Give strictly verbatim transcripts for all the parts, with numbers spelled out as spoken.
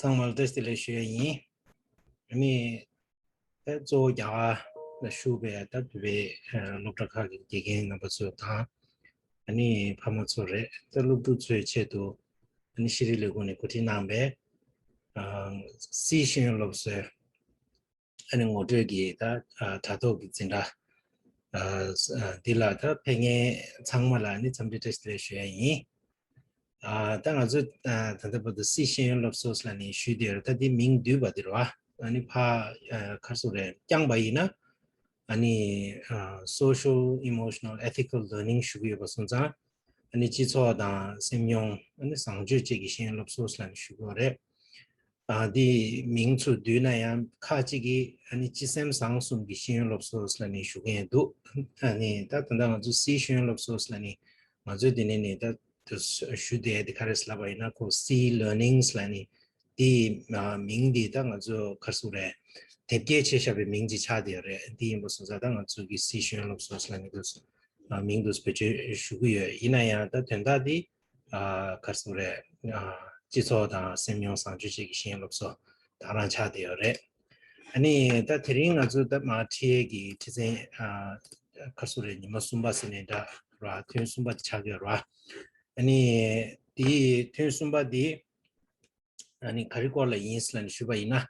ཚང་མར་བཀྲ་ཤིས་བདེ་ལེགས་ཞུ་ཡ་ཡིན། ཨ་ནི། ད་གཙོ་བོ་རྒྱ་གར་ལ་བཞུགས་པའི་ད་བོད་པའི་ཨ་སློབ་གྲྭ་ཁག་གི་དགེ་རྒན་རྣམ་པ་ཚོ་དང་། ཨ་ནི་ཕ་མ་ཚོ་རེད། ད་སློབ་ཕྲུག་ཚོའི་ཆེད་དུ་ཨ་ནི་ཤེས་རིག་ལས་ཁུངས་ནས་གོ་སྒྲིག་གནང་པའི་ཨ་སིའི་ཤེས་ཡོན་སློབ་གསོའི་ཨ་ནི་ངོ་སྤྲོད་ཀྱི་ད་ཨ་དྲ་ཐོག་གི་འཛིན་གྲྭ་ཨ་ཨ་འདི་ལ་ད་ཕེབས་མཁན་ཚང་མ་ལ་ཨ་ནི་འཚམས་འདྲི་བཀྲ་ཤིས་བདེ་ལེགས་ཞུ་ཡ་ཡིན། ཨ་ད་ང་ཚོ་ཨ་ད་ལྟ་བར་དུ་སིའི་ཤེས་ཡོན་སློབ་གསོ་ལབ་ནས་ཞུས་བསྡད་ཡོད་རེད། ད་འདི་མིང་བསྡུས་པ་འདི་རེད་བ། ཨ་ནི་ཕ་ཨ་ག་རེ་ཟེར་དགོས་རེད། བསྐྱངས་པ་ཡིན་ན་ཨ་ནི་ཨ་social emotional ethical learning ཞུ་གི་ཡོད་པ་སོང་ཙང་། ཨ་ནི་སྤྱི་ཚོགས་དང་སེམས་མྱོང་། ཨ་ནི་བཟང་སྤྱོད་བཅས་ཀྱི་ཤེས་ཡོན་སློབ་གསོ་ལབ་ནས་ཞུ་གི་ཡོད་རེད། ཨ་འདི་མིང་ཚོ་བསྡུས་ན་ཡང་ཁག་ཅིག་གིས་ཨ་ནི་སྤྱི་སེམས་བཟང་གསུམ་གྱི་ཤེས་ཡོན་སློབ་གསོ་ལབ་ནས་ཞུ་གི་ཡོད་འདུག་ཨ་ནི་ད་ད་ལྟ་ང་ཚོ་སིའི་ཤེས་ཡོན་སློབ་གསོ་ལབ་ནས་ང་ཚོའི་འདི་ནས་ནི་ད་དུ་ཞུ་བསྡད་དེ་ག་རེ་ལབ་པ་ཡིན་ན། ཁོ་སིའི་ལར་ནིང་ལབ་ནས་དེའི་ཨ་མིང་འདི་ད་ང་ཚོ་ག་རེ་ཟེར་དགོས་རེད། དེབ་སྐྱེལ་བྱས་བཞག་པའི་མིང་ཅིག་ཆགས་བསྡད་ཡོད་རེད། འདི་ཡིན་པ་སོང་ཙང་ད་ང་ཚོ་གི་སིའི་ཤེས་ཡོན་སློབ་གསོ་ལབ་ནས་དུ་ཨ་མིང་དུ་བེད་སྤྱོད་ཞུ་གི་ཡོད། ཡིན་ན་ཡང་ད་དོན་དག་འདི་ཨ་ག་རེ་ཟེར་དགོས་རེད། ཨ་སྤྱི་ཚོགས་དང་སེམས་མྱོང་བཟང་སྤྱོད་བཅས་ཀྱི་ཤེས་ཡོན་སློབ་གསོ་དེ་རང་ཆགས་བསྡད་ཡོད་རེད། ཨ་ནི་ད་དེ་རིང་ང་ཚོ་ད་མར་ཁྲིད་ཡས་ཀྱི་ཁྲིད་ཚན་ཨ་ག་རེ་ཟེར་དགོས་རེད། ཉི་མ་གསུམ་པ་ཟེར་ནས་འདྲ་ར། ཐུན་གསུམ་པ་དེ་ཆགས་ཀྱི་ཡོད་ར། ཨ་ནི་དེའི་ཐུན་གསུམ་པ་འདི་ཨ་ནི་ག་རེ་སྐོར་ལ་ཡིན་ལབ་ནས་ཞུས་པ་ཡིན་ན།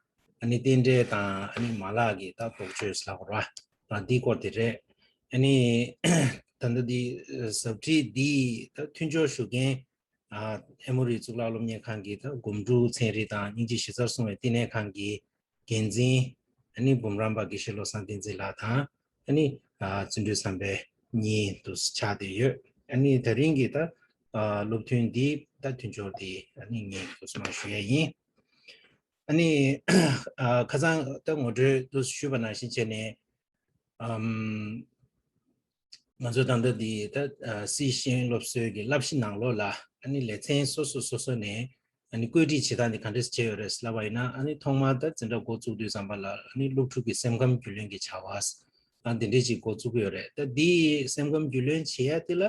ཨ་ནི་རྟེན་འབྲེལ་དང་ཨ་ནི་མ་ལག་གི་ད་དོགས་གཅོད་ལབ་དགོས་ར། ཨ་འདིའི་སྐོར་དེ་རེད། ཨ་ནི་ད་ལྟ་འདི་ཟབ་ཁྲིད་འདི་ད་མཐུན་སྦྱོར་ཞུ་མཁན་ཨ་ཨེ་མོ་རི་གཙུག་ལག་སློབ་གཉེར་ཁང་གི་ད་སྒོམ་སྒྲུབ་ཚན་རིག་དང་སྙིང་རྗེ་གཞི་རྩར་སྲུང་བའི་བསྟི་གནས་ཁང་གི་འགན་འཛིན། ཨ་ནི་འབུམ་རམས་པ་དགེ་བཤེས་བློ་བཟང་བསྟན་འཛིན་ལགས་དང་། ཨ་ནི་ཨ་བརྩོན་འགྲུས་བསམ་འཕེལ་གཉིས་དུ་ཆགས་བསྡད་ཡོད། ཨ་ནི་དེ་རིང་གི་ད་ཨ་སློབ་ཐུན་འདི་ད་མཐུན་སྦྱོར་འདི་ཨ་ནི་ངས་དུ་མ་ཞུ་ཡ་ཡིན། ཨ་ནི་ཨ་ཁ་སང་ད་ངོ་སྤྲོད་དུ་ཞུས་པ་ནང་བཞིན་བྱས་ནས། ཨམ། ང་ཚོ་ད་ལྟ་འདི་ད་ཨ་སིའི་ཤེས་ཡོན་སློབ་གསོའི་གི་བསླབ་གཞི་ནང་ལོགས་ལ་ཨ་ནི་ལེ་ཚན་སོ་སོ་སོ་སོ་ནས་ཨ་ནི་བཀོད་སྒྲིག་བྱེད་སྟངས་འདི་ག་འདྲས་བྱས་ཡོད་རེད་ལབ་པ་ཡིན་ན། ཨ་ནི་ཐོག་མར་ད་འཛིན་གྲྭ་འགོ་བཙུགས་དུས་ཙམ་པ་ལ་ཨ་ནི་སློབ་ཕྲུག་གི་སེམས་ཁམས་རྒྱུས་ལོན་གྱི་བྱ་བ་ཨ་འདི་འདྲས་ཅིག་འགོ་བཙུགས་ཀྱི་ཡོད་རེད། ད་འདི་སེམས་ཁམས་རྒྱུས་ལོན་བྱེད་ཡ་དེ་ལ་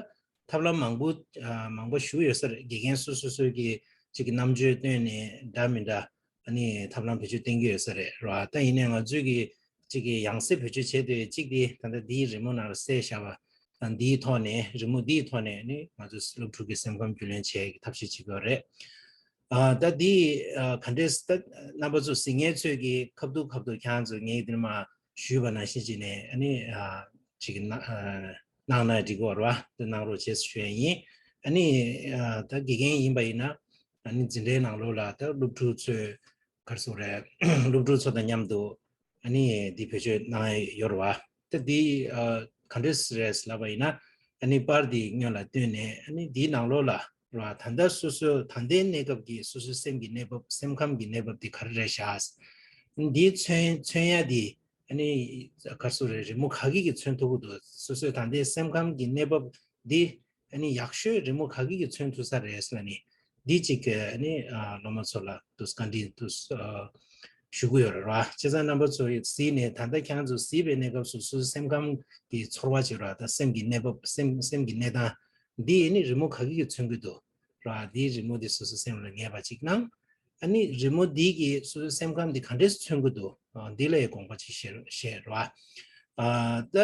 ཐབས་ལམ་མང་པོ་ཨ་མང་པོ་ཞིག་ཡོད་ས་རེད། དགེ་རྒན་སོ་སོ་སོའི་གི་ཅིག་གི་རྣམ་དཔྱོད་བཏོན་ནས་འདྲ་མི་འདྲ་ཨ་ནི་ཐབས་ལམ་བེད་སྤྱོད་གཏོང་གི་ཡོད་ས་རེད་ར། ད་ཡིན་ནའི་ང་ཚོས་ཀྱི་གཅིག་གི་ཡང་སེ་བེད་སྤྱོད་བྱེད་དུས་གཅིག་དེ་ད་ལྟ་འདིའི་རི་མོ་ནང་ལ་གསལ་བཞག་པ་དང་། འདིའི་ཐོག་ནས་རི་མོ་འདིའི་ཐོག་ནས་ནི་ང་ཚོས་སློབ་ཕྲུག་གི་སེམས་ཁམས་རྒྱུས་ལོན་བྱེད་ཀྱི་ཐབས་ཤེས་བྱེད་ཀྱི་ཡོད་རེད། ཨ་ད་འདི་ཨ་ག་འདྲས་ད་རྣམ་པ་ཚོ་གཟིགས་མཁན་ཚོས་ཀྱི་ཁ་ཐུག་ཁ་ཐུག་ཁྱེད་རང་ཚོས་ངས་འདིར་མ་ཞུས་པ་ནང་བཞིན་བྱས་ནས་ཨ་ནི་ཨ་གཅིག་གི་གནང་ཨ་གནང་ན་འགྲིག་གི་རེད་བ། དེ་གནང་རོགས་བྱེད་ཞུ་ཡ་ཡིན། ཨ་ནི་ཨ་ད་དགེ་རྒན་ཡིན་པ་ཡིན་ན་ཨ་ནི་འཛིན་གྲྭའི་ནང་ལོགས་ལ་ད་སློབ་ཕྲུག་ཚོས་ག་རེ་ཟེར་དགོས་རེད། སློབ་ཕྲུག་ཚོ་དང་མཉམ་དུ་ཨ་ནི་འདི་བེད་སྤྱོད་གནང་ཡ་ཡོད་རེད་བ། ད་འདི་ཨ་ག་འདྲས་རེད་ལབ་པ་ཡིན་ན། ཨ་ནི་པར་འདི་སྔོན་ལ་བཏོན་ནས་ཨ་ནི་འདིའི་ནང་ལོགས་ལ་རེད་བ། ད་ལྟ་སོ་སོའི་ད་ལྟའི་གནས་སྐབས་ཀྱི་སོ་སོའི་སེམས་ཀྱི་གནས་བབ། སེམས་ཁམས་ཀྱི་གནས་བབ་འདི་ག་རེ་རེད་ཤག་འདི་མཚོན་མཚོན་ཡ་འདི་ཨ་ནི་ག་རེ་ཟེར་དགོས་རེད། རི་མོ་ག་གི་གིས་མཚོན་ཐུབ་ཀྱི་འདུག་སོ་སོའི་ད་ལྟའི་སེམས་ཁམས་ཀྱི་གནས་བབ་འདི་ཨ་ནི་ཡག་ཤོས་རི་མོ་ག་གི་གིས་མཚོན་ཐུབ་ས་རེད་ཟེར་ནས་འདི་གཅིག་གི་ཨ་ནི་ཨ་སློབ་མ་ཚོ་ལ་དུས་བཀའ་འདྲི་དུས་ཨ་ཞུ་གི་ཡོད་རེད་བ། བྱས་ཙང་རྣམ་པ་ཚོ་གཟིགས་ནས་ད་ལྟ་ཁྱེད་རང་ཚོ་གཟིགས་པའི་གནས་སྐབས་སུ་སོ་སོའི་སེམས་ཁམས་ཀྱི་ཚོར་བ་བྱེད་ར། ད་སེམས་ཀྱི་གནས་བབ། སེམས་སེམས་ཀྱི་གནས་སྟངས་འདི་ཨ་ནི་རི་མོ་ག་གི་གིས་མཚོན་གྱི་འདུག་ར། འདིའི་རི་མོ་འདི་སོ་སོའི་སེམས་ལ་ངེས་པ་ཅིག་གནང་། ཨ་ནི་རི་མོ་འདི་གིས་སོ་སོའི་སེམས་ཁམས་འདི་ག་འདྲས་མཚོན་གྱི་འདུག་འདི་ལ་ཡང་དགོངས་པ་ཅིག་བཞེས་བཞེས་ར། ཨ་ད་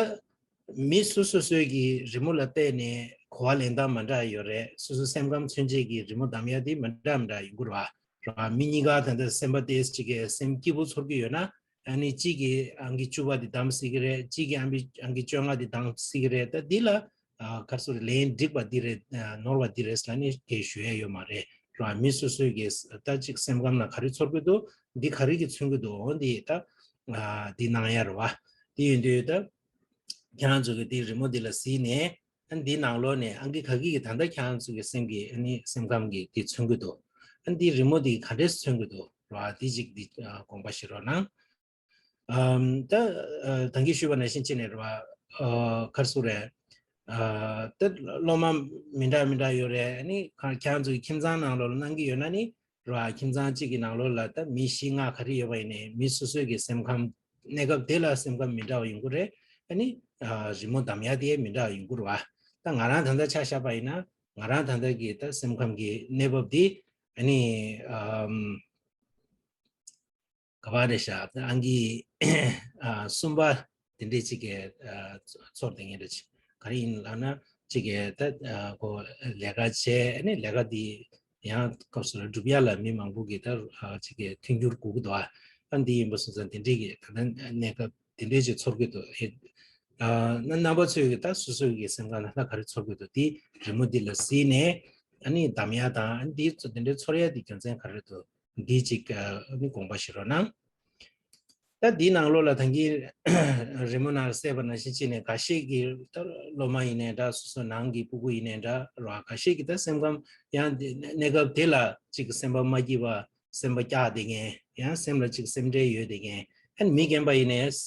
མི་སོ་སོ་སོའི་གི་རི་མོ་ལ་བལྟས་ནས་གོ་བ་ལེན་སྟངས་མ་འདྲ་ཡོད་རེད། སོ་སོའི་སེམས་ཁམས་མཚོན་བྱེད་ཀྱི་རི་མོ་བདམས་ཡ་དེ་མ་འདྲ་མ་འདྲ་ཡོང་གི་རེད་བ། ར། མི་གཉིས་ཀ་ད་ལྟ་སེམས་པ་ཏོག་ཙམ་ཅིག་གི་སེམས་སྐྱིད་པོ་ཚོར་གྱི་ཡོད་ན། ཨ་ནི་གཅིག་གིས་ཨང་ཀི་བཅུ་པ་དེ་བདམས་སྲིད་ཀྱི་རེད། གཅིག་གིས་ཨང་ཀི་ཨང་ཀི་བཅོ་ལྔ་དེ་བདམས་སྲིད་ཀྱི་རེད། ད་འདི་ལ་ཨ་ག་རེ་ཟེར་དགོས་རེད། ལན་འགྲིག་པ་འདི་རེད། ཨ་ནོར་བ་འདི་རེད་ལབ་ནས་དེ་ཞུ་ཡ་ཡོད་མ་རེད། ར། མི་སོ་སོའི་གི་ད་ཅིག་སེམས་ཁམས་ལ་ག་རེ་ཚོར་གྱི་འདུག་འདི་ག་རེ་གིས་མཚོན་གྱི་འདུག་འོ་འདི་ད་ཨ་འདི་གནང་ཡ་རེད་བ། དེ་ཡིན་དུས་ད་ཁྱེད་རང་ཚོ་གི་དེ་རི་མོ་འདི་ལ་གཟིགས་ནས། ཨ་ནི་འདིའི་ནང་ལོགས་ནས་ཨང་ཀི་ག་གི་གིས་ད་ལྟ་ཁྱེད་རང་ཚོ་གི་སེམས་ཀྱི་ཨ་ནི་སེམས་ཁམས་ཀྱི་དེ་མཚོན་གྱི་འདུག་ཨ་ནི་འདིའི་རི་མོ་འདི་ག་འདྲས་མཚོན་གྱི་འདུག་ར། འདི་གཅིག་འདི་ཨ་དགོངས་པ་བཞེས་རོགས་གནང་། ཨམ་ད་ཨ་ད་གིན་ཞུས་པ་ནང་བཞིན་བྱས་ནས་ར། ཨ་ག་རེ་ཟེར་དགོས་རེད། ཨ་ད་སློབ་མ་མི་འདྲ་མི་འདྲ་ཡོད་རེད། ཨ་ནི་ཁ་ཁྱེད་རང་ཚོ་གི་ཁྱིམ་ཚང་ནང་ལོགས་ལ་གནང་གི་ཡོད་ན་ནི། ར། ཁྱིམ་ཚང་གཅིག་གི་ནང་ལོགས་ལ་ད་མི་བཞི་ལྔ་ག་རེ་ཡོད་པ་ཡིན་ནའི་མི་སོ་སོའི་གི་སེམས་ཁམས་གནས་སྐབས་དེ་ལ་སེམས་ཁམས་མི་འདྲ་བ་ཡོང་གི་རེད། ཨ་ནི་ཨ་རི་མོ་བདམས་ཡ་དེ་མི་འདྲ་བ་ཡོང་གི་རེད་བ། ད་ང་རང་ད་ལྟ་ཆ་བཞག་པ་ཡིན་ན། ང་རང་ད་ལྟ་གི་ད་སེམས་ཁམས་ཀྱི་གནས་བབ་དེ་ཨ་ནི་ཨམ་ ག་པར་རེད་ཤག་ཨང་ཀི་ཨ་གསུམ་པ་དེ་འདྲས་ཅིག་གི་ཨ་ཚོར་དེ་ངེས་རེད། ག་རེ་ཡིན་ལབ་ན་ཅིག་གི་ད་ཨ་ཁོ་ལས་ཀ་བྱས་ནས་ལས་ཀ་འདི་ཡང་སྐབས་སུ་ལ་སྒྲུབ་ཡ་ལ་མི་མང་པོ་གི་ད་ཨ་ཅིག་གི་མཐུན་འགྱུར་དགོས་ཀྱི་འདུག་ཨ་འདི་ཡིན་པ་སོང་ཙང་དེ་འདྲས་ཀྱི་ད་ལྟ་གནས་སྐབས་དེ་འདྲས་ཅིག་ཚོར་གྱི་འདུག་ཨ་ན་རྣམ་པ་ཚོས་ཀྱི་ད་སོ་སོའི་གི་སེམས་ཁ་ན་ད་ག་རེ་ཚོར་གྱི་འདུག་དེ་རི་མོ་འདི་ལ་གཟིགས་ནས་ཨ་ནི་གདམ་ཡ་དང་ཨ་ནི་འདི་ཚོ་དེ་འདྲས་ཚོར་ཡ་དེ་རྒྱུ་མཚན་ག་རེ་འདུག་འདི་གཅིག་ཨ་ནི་དགོངས་པ་བཞེས་རོགས་གནང་། ད་འདིའི་ནང་ལོགས་ལ་ད་གིན་རི་མོ་ནང་གསལ་བ་ནང་བཞིན་བྱས་ནས་འགའ་ཤས་ཀྱིས་ད་སློབ་མ་ཡིན་ནའི་འདྲ། སོ་སོ་ནང་གི་སྤུ་གུ་ཡིན་ནའི་འདྲ་རོ། འགའ་ཤས་ཀྱིས་ད་སེམས་ཁམས་ཡང་འདི་གནས་སྐབས་དེ་ལ་ཅིག་སེམས་པ་མ་སྐྱིད་པ། སེམས་པ་སྐྱག་བསྡད་མཁན། ཡང་སེམས་ལ་ཅིག་སེམས་ཁྲལ་ཡོད་བསྡད་མཁན། ཡང་མི་རྒན་པ་ཡིན་ནའི་ལས་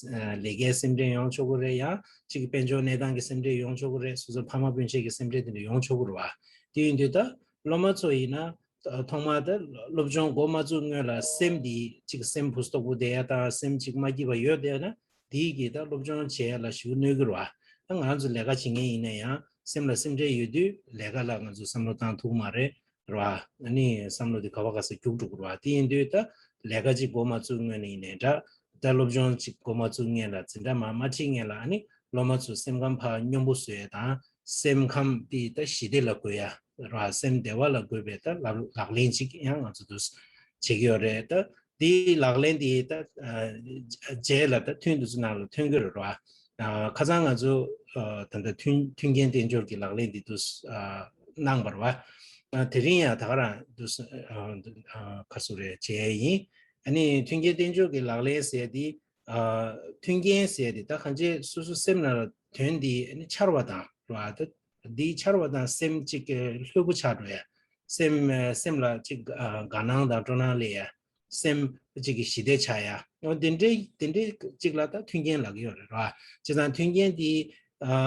ཀའི་སེམས་ཁྲལ་ཡོང་ཆོག་གི་རེད། ཡང་ཅིག་དཔལ་འབྱོར་གནས་སྟངས་ཀྱི་སེམས་ཁྲལ་ཡོང་ཆོག་གི་རེད། སོ་སོ་ཕ་མ་སྤུན་མཆེད་ཀྱི་སེམས་ཁྲལ་དེ་འདྲ་ཡོང་ཆོག་གི་རེད་བ། དེ་ཡིན་དུས་ད་སློབ་མ་ཚོ་ཡིན་ན། ཐོག་མར་ད་སློབ་སྦྱོང་འགོ་མ་བཙུགས་སྔོན་ལ་སེམས་འདི་ཅིག་སེམས་བུ་སྟོབས་པོ་བསྡད་ཡ་དང་སེམས་ཅིག་མ་སྐྱིད་པ་ཡོད་བསྡད་ན་དེའི་གི་ད་སློབ་སྦྱོང་བྱེད་ཡ་ལ་ཞེ་པོ་གནོད་ཀྱི་རེད་བ། ད་ང་རང་ཚོ་ལས་ཀ་བྱེད་མཁན་ཡིན་ན་ཡང་སེམས་ལ་སེམས་ཁྲལ་ཡོད་དུས་ལས་ཀ་ལ་ང་ཚོ་བསམ་བློ་བཏང་ཐུབ་མ་རེད་རེད་བ། ཨ་ནི་བསམ་བློ་དེ་ག་བ་ག་ས་རྒྱུག་འགྲོ་གི་རེད་བ། དེ་ཡིན་དུས་ད་ལས་ཀ་ཅིག་འགོ་མ་བཙུགས་སྔོན་ལ་ཡིན་ནའི་འདྲ། ད་སློབ་སྦྱོང་ཅིག་འགོ་མ་བཙུགས་སྔོན་ལ་འཛིན་གྲྭ་མར་མ་ཁྲིད་སྔོན་ལ་ཨ་ནི་སློབ་མ་ཚོ་སེམས་ཁམས་ཕར་སྙོམས་པོ་བཟོ་ཡ་དང་སེམས་ཁམས་དེ་ད་ཞི་བདེ་ལ་འགོད་ཡ་ར་སེམས་བདེ་བ་ལ་འགོད་པའི་ད་ལག་ལག་ལེན་ཅིག་ཡང་ང་ཚོ་འདུ་བྱེད་ཀྱི་ཡོད་རེད། ད་དེའི་ལག་ལེན་དེ་ད་ཨ་རྗེས་ལ་ད་ཐུན་དུ་ཚོ་ནང་ལ་ཐོན་གྱི་རེད་ར། ཨ་ཁ་སང་ང་ཚོ་ཨ་ད་ལྟ་མཐུན་མཐུན་རྐྱེན་དཔལ་འབྱོར་གྱི་ལག་ལེན་དེ་དུ་ཨ་གནང་བ་རེད་བ། ཨ་དེ་རིང་ཡང་ད་ག་རང་དུ་ཨ་ཨ་ཁ་སུ་རེ་བྱས་ཡིན། ཨ་ནི་མཐུན་རྐྱེན་དཔལ་འབྱོར་གྱི་ལག་ལེན་ཟེར་དེ། ཨ་མཐུན་རྐྱེན་ཟེར་དེ་ད་གང་ཅི་སོ་སོ་སེམས་ནང་ལ་དོན་དེ་ཨ་ནི་འཆར་བ་དང་ར། ད་འདི་འཆར་བ་དང་སེམས་གཅིག་གི་ལྷོད་པོ་ཆགས་འགྲོ་ཡ། སེམས་སེམས་ལ་གཅིག་ཨ་དགའ་སྣང་དང་སྤྲོ་སྣང་སླེབས་ཡ། སེམས་གཅིག་གི་ཞི་བདེ་ཆགས་ཡ། འོ་དེ་འདྲའི་དེ་འདྲའི་གཅིག་ལ་ད་མཐུན་རྐྱེན་ལབ་ཀྱི་ཡོད་རེད་ར། བྱས་ཙང་མཐུན་རྐྱེན་དེ་ཨ་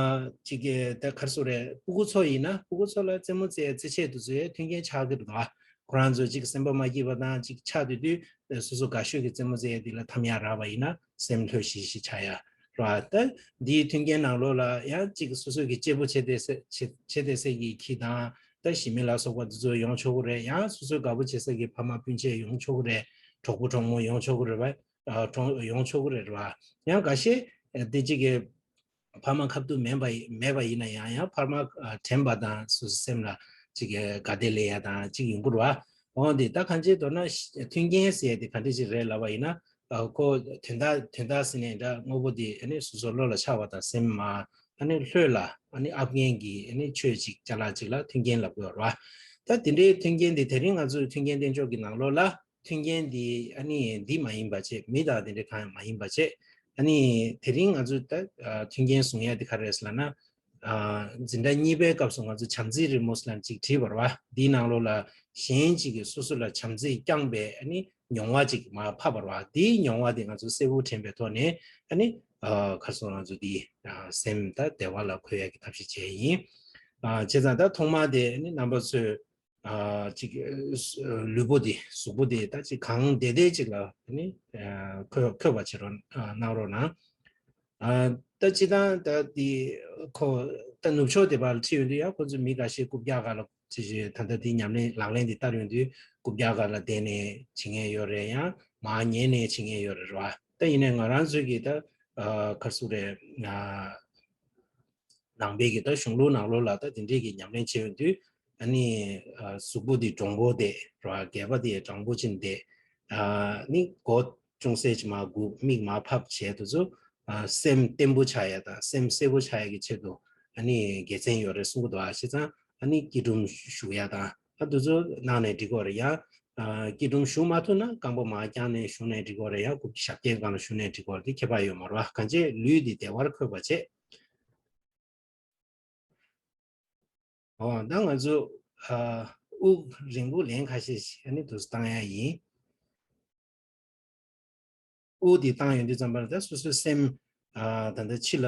གཅིག་གི་ད་ག་རེ་ཟེར་རེད། སྤུ་གུ་ཚོ་ཡིན་ན་སྤུ་གུ་ཚོ་ལ་རྩེད་མོ་རྩེ་རྩེད་ཆས་དེ་ཚོའི་མཐུན་རྐྱེན་ཆགས་ཀྱི་འདུག་ག་ཁོ་རང་ཚོ་གཅིག་སེམས་པ་མ་སྐྱིད་པ་དང་གཅིག་ཆགས་དུས་དུས་སོ་སོ་དགའ་ཤོས་ཀྱི་རྩེད་མོ་རྩེ་ཡས་འདི་ལ་འཐམ་ཡག་རག་པ་ཡིན་ན་སེམས་ལྷོད་ཤིག་ཤིག་ཆགས་ཡག་རེད་བ། ད་འདིའི་མཐུན་རྐྱེན་ནང་ལོགས་ལ་ཡང་གཅིག་སོ་སོ་གི་གཅེས་པོ་བྱེད་བསྡད་ས་བྱེད་བྱེད་བསྡད་ས་གི་ཁྱི་དང་ད་ཞི་མི་ལ་སོགས་པ་འདི་ཚོ་ཡོང་ཆོག་གི་རེད། ཡང་སོ་སོའི་དགའ་པོ་བྱེད་ས་གི་ཕ་མ་སྤུན་མཆེད་ཡོང་ཆོག་གི་རེད། གྲོགས་པོ་གྲོགས་མོ་ཡོང་ཆོག་གི་རེད་བ། ཨ་གྲོངས་ཡོང་ཆོག་གི་རེད་བ། ཡང་འགའ་ཤས་ཨ་དེ་གཅིག་གི་ཕ་མ་ཁ་ཐུག་མེད་པ་ཡི་མེད་པ་ཡིན་ན་ཡང་ཡང་ཕ་མ་ཨ་དྲན་པ་དང་སོ་སོ་སེམས་ལ་གཅིག་གི་དགའ་བདེ་སླེབས་ཡ་དང་གཅིག་ཡོང་གི་རེད་བ། འོ་དེ་ད་གང་ཅི་མདོར་ན་མཐུན་རྐྱེན་ཟེར་ཡ་དེ་ག་འདྲ་ཅིག་རེད་ལབ་པ་ཡིན་ན། ཨ་ཁོ་དོན་དག་དོན་དག་ཟེར་ནས་འདྲ་དངོས་པོ་དེ་ཨ་ནི་སོ་སོ་བློ་ལ་འཆར་བ་དང་སེམས་མ་ཨ་ནི་ལྷོད་ལ་ཨ་ནི་ཨབ་མཁན་གྱི་ཨ་ནི་ཆོས་ཅིག་ཅ་ལག་ཅིག་ལ་མཐུན་རྐྱེན་ལབ་དགོས་རེད་བ། ད་དེ་འདྲའི་མཐུན་རྐྱེན་དེ་དེ་རིང་ང་ཚོའི་མཐུན་རྐྱེན་བསྟན་ཕྱོགས་ཀྱི་ནང་ལོགས་ལ། མཐུན་རྐྱེན་འདི་ཨ་ནི་འདི་མ་ཡིན་པ་བྱས། མི་དང་དེ་འདྲའི་གང་ཡང་མ་ཡིན་པ་བྱས། ཨ་ནི་དེ་རིང་ང་ཚོས་ད་ཨ་མཐུན་རྐྱེན་བཟུང་ཡ་དེ་ག་རེ་རེད་ཟེར་ལབ་ན། ཨ་འཛིན་གྲྭ་གཉིས་པའི་སྐབས་སུ་ང་ཚོས་བྱམས་བརྩེའི་རི་མོ་ཟེར་ལབ་ཅིག་བྲིས་པ་རེད་བ། འདིའི་ནང་ལོགས་ལ་གཞན་གཅིག་གིས་སོ་སོ་ལ་བྱམས་བརྩེས་བསྐྱངས་པའི་ཨ་ནི་མྱོང་བ་ཅིག་མར་ཕབ་པ་རེད་བ། འདིའི་མྱོང་བ་དེ་ང་ཚོ་གསལ་པོ་དྲན་པའི་ཐོག་ནས་ཨ་ནི་ཨ་ག་རེ་ཟེར་ང་ཚོ་འདི་ཨ་སེམས་ད་བདེ་བ་ལ་འཁོད་ཡ་གི་ཐབས་ཤེས་བྱས་ཡིན། ཨ་བྱས་ཙང་ད་ཐོག་མར་དེ་ཨ་ནི་རྣམ་པ་ཚོས། ཨ་ཅིག་ལུས་པོ་དེ་གཟུགས་པོ་དེ་ད་ཅིག་གང་བདེ་བདེ་ཅིག་ལ་ནི་འཁོད་འཁོད་པ་བྱེད་རོགས་གནང་རོགས་གནང་། ཨ་ད་སྤྱིར་བཏང་ད་དེ་ཁོ་ད་ནུབ་ཕྱོགས་དེ་བར་ཁྲིད་ཡོང་དུས་ཡང་ཁོ་ཚོ་མི་འགའ་ཤས་རྐུབ་བཀྱག་སྒང་ལ་ཅི་ཞིག་ད་ལྟ་དེ་ཉམས་ལེན་ལག་ལེན་དེ་བསྟར་ཡོང་དུས་རྐུབ་བཀྱག་སྒང་ལ་བསྡད་ནས་བྱེད་མཁན་ཡོད་རེད། ཡང་མར་ཉལ་ནས་བྱེད་མཁན་ཡོད་རེད་ར། ད་ཡིན་ནའི་ང་རང་ཚོའི་གི་ད་ཨ་ག་རེ་ཟེར་རེད། ཨ། ནང་པའི་གི་ད་གཞུང་ལུགས་ནང་ལོགས་ལ་ད་དེ་འདྲའི་གི་ཉམས་ལེན་བྱེད་ཡོང་དུས་ཨ་ནི་ཨ་གཟུགས་པོ་དེ་འདྲོང་པོ་བསྡད་ར། སྒལ་པ་དེ་འདྲོང་པོ་ཅན་བསྡད། ཨ་ནི་མགོ་ཅུང་ཟད་ཅིག་མར་སྒུར། མིག་མར་ཕབ་བྱས་དུས་ཚོ་ཨ་སེམས་བརྟན་པོ་ཆགས་ཡ་དང་སེམས་གསལ་པོ་ཆགས་ཡ་གི་ཆེད་དུ་ཨ་ནི་དགེ་མཚན་ཡོད་རེད་གསུང་གི་འདུག་ཨ་བྱས་ཙང་ཨ་ནི་སྐྱིལ་ཀྲུང་བཞུགས་ཡ་དང་ཨ་དུས་ཚོད་གནང་ནས་འགྲིག་གི་རེད། ཡང་ཨ་སྐྱིལ་ཀྲུང་བཞུགས་མ་ཐུབ་ན་རྐང་པ་མར་བརྐྱངས་ནས་བཞུགས་ནས་འགྲིག་གི་རེད། ཡང་རྐུབ་ཀྱི་ཞབས་སྐྱིལ་སྒང་ལ་བཞུགས་ནས་འགྲིག་གི་རེད། དེ་ཁྱད་པར་ཡོད་མ་རེད་བ། གང་བྱས་ལུས་འདི་བདེ་བར་འཁོད་པ་བྱས། འོ་ད་ང་ཚོ་ཨ་དབུགས་རིང་པོ་ལན་ཁ་ཤས་ཤིག་ཨ་ནི་དུས་བཏང་ཡ་ཡིན། དབུགས་འདི་བཏང་ཡོང་དུས་ཙམ་པ་ལ་ད་སོ་སོའི་སེམས་ཨ་ད་ལྟ་ཕྱི་ལ་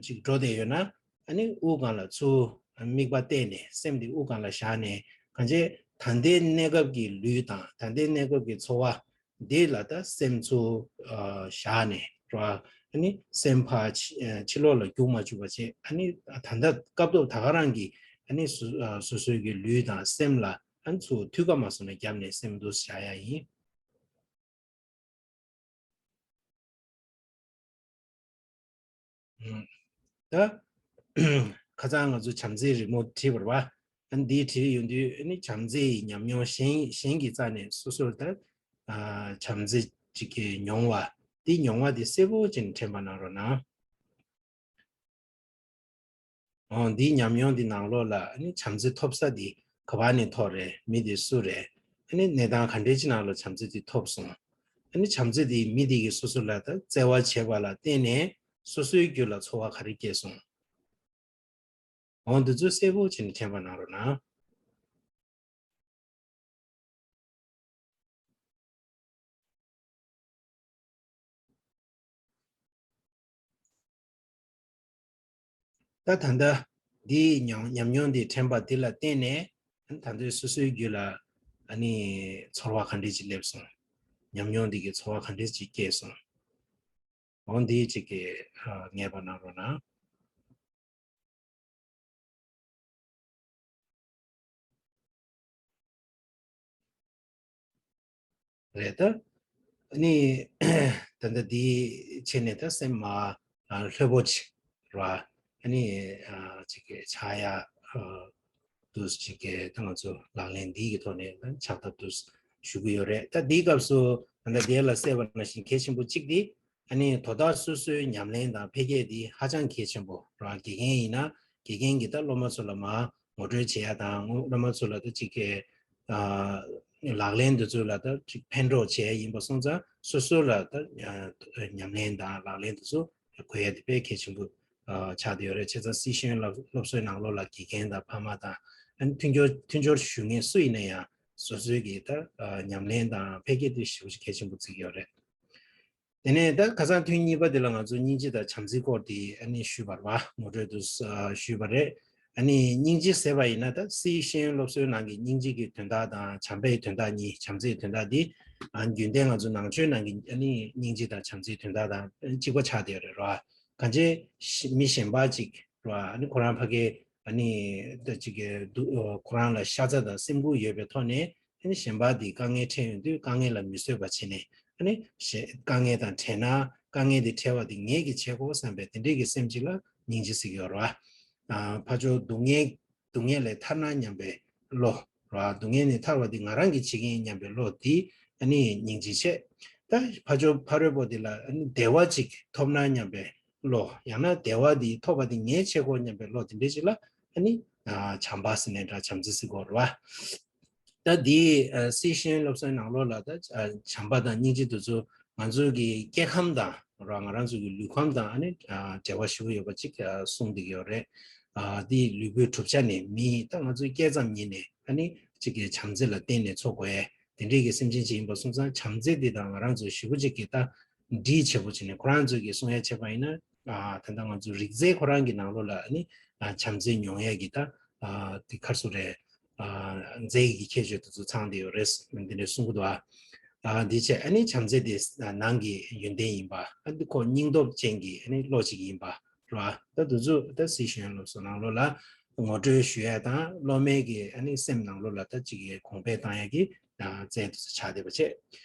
ཅིག་འགྲོ་བསྡད་ཡོད་ན་ཨ་ནི་དབུགས་སྒང་ལ་ཚུར་དམིགས་པ་གཏད་ནས་སེམས་འདི་དབུགས་སྒང་ལ་བཞག་ནས་གང་བྱས་ད་ལྟའི་གནས་སྐབས་ཀྱི་ལུས་དང་ད་ལྟའི་གནས་སྐབས་ཀྱི་ཚོར་བ་འདི་ལ་ད་སེམས་ཚུར་ཨ་བཞག་ནས་ར། ཨ་ནི་སེམས་ཕར་ཕྱི་ཨ་ཕྱི་ལོགས་ལ་རྒྱུག་མ་བཅུག་པ་བྱས། ཨ་ནི་ད་ལྟ་སྐབས་ཐོག་ད་ག་རང་གི་ཨ་ནི་སོ་ཨ་སོ་སོའི་གི་ལུས་དང་སེམས་ལ་ཨ་ནི་ཚུར་མཐུད་ཀ་མ་སོང་ན་རྒྱབ་ནས་སེམས་འདུ་བྱ་ཡ་ཡིན། ད་ཁ་སང་ང་ཚོ་བྱམས་བརྩེའི་རི་མོ་བྲིས་པ་རེད་བ། ཨ་ནི་འདི་བྲིས་ཡོང་དུས་ཨ་ནི་བྱམས་བརྩེ་ཡི་ཉམས་མྱོང་གཞན་གཞན་གྱི་རྩ་ནས་སོ་སོར་ད་བྱམས་བརྩེ་ཅིག་གི་མྱོང་བ། འདི་མྱོང་བ་འདི་གསལ་པོ་ཅིག་དྲན་པ་གནང་རོགས་གནང་། འོ་འདིའི་ཉམས་མྱོང་འདི་ནང་ལོགས་ལ་ཨ་ནི་བྱམས་བརྩེ་ཐོབ་ས་འདི་ག་པ་ནས་ཐོབ་རེད། མི་འདི་སུ་རེད། ཨ་ནི་གནས་སྟངས་ག་འདྲའི་ཅིག་ནང་ལ་བྱམས་བརྩེ་འདི་ཐོབ་སོང་། ཨ་ནི་བྱམས་བརྩེ་འདི་མི་འདི་གིས་སོ་སོ་ལ་ད་བརྩེ་བ་བྱེད་པ་ལ་བརྟེན་ནས་སོ་སོའི་རྒྱུད་ལ་ཚོར་བ་ག་རེ་སྐྱེས་སོང་། འོ་འདི་ཚོ་གསལ་པོ་བྱས་ནས་དྲན་པ་གནང་རོགས་གནང་། ད་ད་ལྟ་འདིའི་ཉམས་ཉམས་མྱོང་འདི་དྲན་པ་འདི་ལ་བརྟེན་ནས་ད་ལྟའི་སོ་སོའི་རྒྱུད་ལ་ཨ་ནི་ཚོར་བ་ག་འདྲས་ཅིག་སླེབས་སོང་། ཉམས་མྱོང་འདི་གི་ཚོར་བ་ག་འདྲས་ཅིག་སྐྱེས་སོང་། འོ་འདི་ཅིག་གི་ངེས་པ་གནང་རོགས་གནང་། རེད་ད། ཨ་ནི་ད་ལྟ་འདི་བྱས་ནས་ད་སེམས་མ་ལྷོད་པོ་ཅིག་ར། ཨ་ནི་ཅིག་གི་ཆགས་ཡ་དུས་ཅིག་གི་ད་ང་ཚོ་ལག་ལེན་འདི་གི་ཐོག་ནས་ཕྱག་བཏབ་དུས་ཞུ་གི་ཡོད་རེད། ད་འདིའི་སྐབས་སུ་ད་ལྟ་འདི་ལ་གསལ་བ་ནང་བཞིན་གལ་ཆེན་པོ་གཅིག་འདི། ཨ་ནི་དོ་བདག་སོ་སོའི་ཉམས་ལེན་དང་འཕེལ་རྒྱས་འདི་ཧ་ཅང་གལ་ཆེན་པོ་རང་དགེ་རྒན་ཡིན་ན་དགེ་རྒན་གྱིས་ད་སློབ་མ་ཚོ་ལ་མར་ངོ་སྤྲོད་བྱེད་ཡ་དང་སློབ་མ་ཚོ་ལ་ད་ཅིག་གི་ལག་ལེན་འདི་ཚོ་ལ་ད་ཅིག་ཕན་གྲོགས་བྱེད་ཡ་ཡིན་པ་སོང་ཙང་སོ་སོ་ལ་ད་ཉམས་ལེན་དང་ལག་ལེན་འདི་ཚོ་དགོས་ཡ་དེ་དཔེ་གལ་ཆེན་པོ་ཆགས་བསྡད་ཡོད་རེད། བྱས་ཙང་སྲིད་ཤེས་ཡོན་སློབ་གསོའི་ནང་ལོགས་ལ་དགེ་རྒན་དང་ཕ་མ་དང་ཨ་ནི་མཐུན་སྦྱོར་མཐུན་སྦྱོར་ཞུ་མཁན་སུ་ཡིན་ན་ཡང་སོ་སོའི་གི་ད་ཉམས་ལེན་དང་འཕེལ་རྒྱས་དེ་ཞེ་པོ་ཅིག་གལ་ཆེན་པོ་བརྩི་གི་ཡོད་རེད། དེ་ནས་ད་ཁ་སང་ཐུན་གཉིས་པ་དེ་ལ་ང་ཚོ་སྙིང་རྗེ་དང་བྱམས་བརྩེའི་སྐོར་དེ་ཨ་ནི་ཞུས་པ་རེད་བ། ངོ་སྤྲོད་དུ་ཞུས་པ་རེད། ཨ་ནི་སྙིང་རྗེ་ཟེར་བ་ཡིན་ན་ད་སྲིད་ཤེས་ཡོན་སློབ་གསོའི་ནང་གི་སྙིང་རྗེ་གི་དོན་དག་དང་བྱམས་པའི་དོན་དག་གཉིས། བྱམས་བརྩེའི་དོན་དག་འདི་ཨ་རྒྱུན་ལྡན་ང་ཚོ་ནང་ཆོས་ནང་གི་ཨ་ནི་སྙིང་རྗེ་དང་བྱམས་བརྩེའི་དོན་དག་དང་གཅིག་པ་ཆགས་བསྡད་ཡོད་རེད་ར། གང་ཅི་མི་གཞན་པ་ཅིག་ར་ཨ་ནི་ཁོ་རང་ཕ་གི་ཨ་ནི་ད་ཅིག་གི་སྡུག་ཁོ་རང་ལ་ཤ་ཚ་དང་སེམས་ཁུར་ཡོད་པའི་ཐོག་ནས། ཨ་ནི་གཞན་པ་དེ་དཀའ་ངལ་འཕྲད་ཡོང་དུས་དཀའ་ངལ་ལ་མི་བཟོད་པ་བྱས་ནས་ཨ་ནི་གཞན་དཀའ་ངལ་དང་བྲལ་ན་དཀའ་ངལ་དེ་བྲལ་བ་དེ་ངས་ཀྱིས་བྱེད་དགོས་བསམ་པའི་དེ་འདྲས་ཀྱི་སེམས་ཅིག་ལ་སྙིང་རྗེ་ཟེར་གྱི་ཡོད་རེད་བ། ཕར་ཕྱོགས་སྡུག་བསྔལ་སྡུག་བསྔལ་ལས་ཐར་ན་སྙམ་པའི་བློ་རེད་བ། སྡུག་བསྔལ་ནས་ཐར་བ་དེ་ང་རང་གིས་བྱེད་ཀྱི་ཡིན་སྙམ་པའི་བློ་དེ་ཨ་ནི་སྙིང་རྗེ་བྱས། ད་ཕར་ཕྱོགས་ཕ་རོལ་པོ་དེ་ལ་ཨ་ནི་བདེ་བ་ཅིག་ཐོབ་ན་སྙམ་པའི་བློ། ཡང་ན་བདེ་བ་དེ་ཐོབ་པ་དེ་ངས་བྱེད་དགོས་སྙམ་པའི་བློ་དེ་འདྲས་ཅིག་ལ་ཨ་ནི་བྱམས་པ་ཟེར་ནས་འདྲ་བྱམས་བརྩེ་ཟེར་གྱི་ཡོད་རེད་བ། ད་འདི་སྲིད་ཤེས་ཡོན་སློབ་གསོའི་ནང་ལོགས་ལ་ད་བྱམས་པ་དང་སྙིང་རྗེ་དེ་ཚོ་ང་ཚོའི་གི་སྐྱེ་ཁམས་དང་ར་ང་རང་ཚོའི་གི་ལུས་ཁམས་དང་ཨ་ནི་འབྲེལ་བ་ཞེ་པོ་ཡོད་པ་ཅིག་གསུངས་བསྡད་ཀྱི་ཡོད་རེད། འདི་ལུས་པོའི་གྲུབ་ཆ་ནས་མི་ད་ང་ཚོའི་སྐྱེས་ཙམ་ཉིད་ནས་ཨ་ནི་ཅིག་གི་བྱམས་བརྩེ་ལ་བརྟེན་ནས་འཚོ་དགོས་ཡས་དེ་འདྲའི་གི་སེམས་ཅན་ཅིག་ཡིན་པ་སོང་ཙང་བྱམས་བརྩེ་འདི་དང་ང་རང་ཚོ་ཞེ་པོ་ཅིག་གི་ད་འདྲིས་ཆེ་པོ་བྱས་ནས་ཁོ་རང་ཚོས་གི་གསུང་ཡ་བྱས་པ་ཡིན་ན་ད་ལྟ་ང་ཚོ་རིགས་རྫས་ཁོ་རང་གི་ནང་ལོགས་ལ་ཨ་ནི་བྱམས་བརྩེ་མྱོང་ཡས་གི་ད་དེ་ཁར་སོ་རེད། རྫས་ཀྱི་ཁྱད་ཆོས་དེ་ཚོ་ཚང་བསྡད་ཡོད་རེད། འདི་འདྲ་གསུང་གི་འདུག་ཨ། འདི་བྱས་ཨ་ནི་བྱམས་བརྩེ་དེ་ནང་གི་ཡོན་ཏན་ཡིན་པ། ཨ་འདི་ཁོ་སྙིང་སྟོབས་ཅན་གྱི་ཨ་ནི་བློ་ཅིག་ཡིན་པ་རེད་བ། ད་དེ་ཚོ་ད་སྲིད་ཤེས་ཡོན་སློབ་གསོ་ནང་ལོགས་ལ་ངོ་སྤྲོད་ཞུ་ཡ་དང་སློབ་མའི་གི་ཨ་ནི་སེམས་ནང་ལོགས་ལ་ད་ཅིག་གི་གོང་འཕེལ་བཏང་ཡ་གི་རྫས་དེ་ཚོ་ཆགས་བསྡད་པ་བྱས།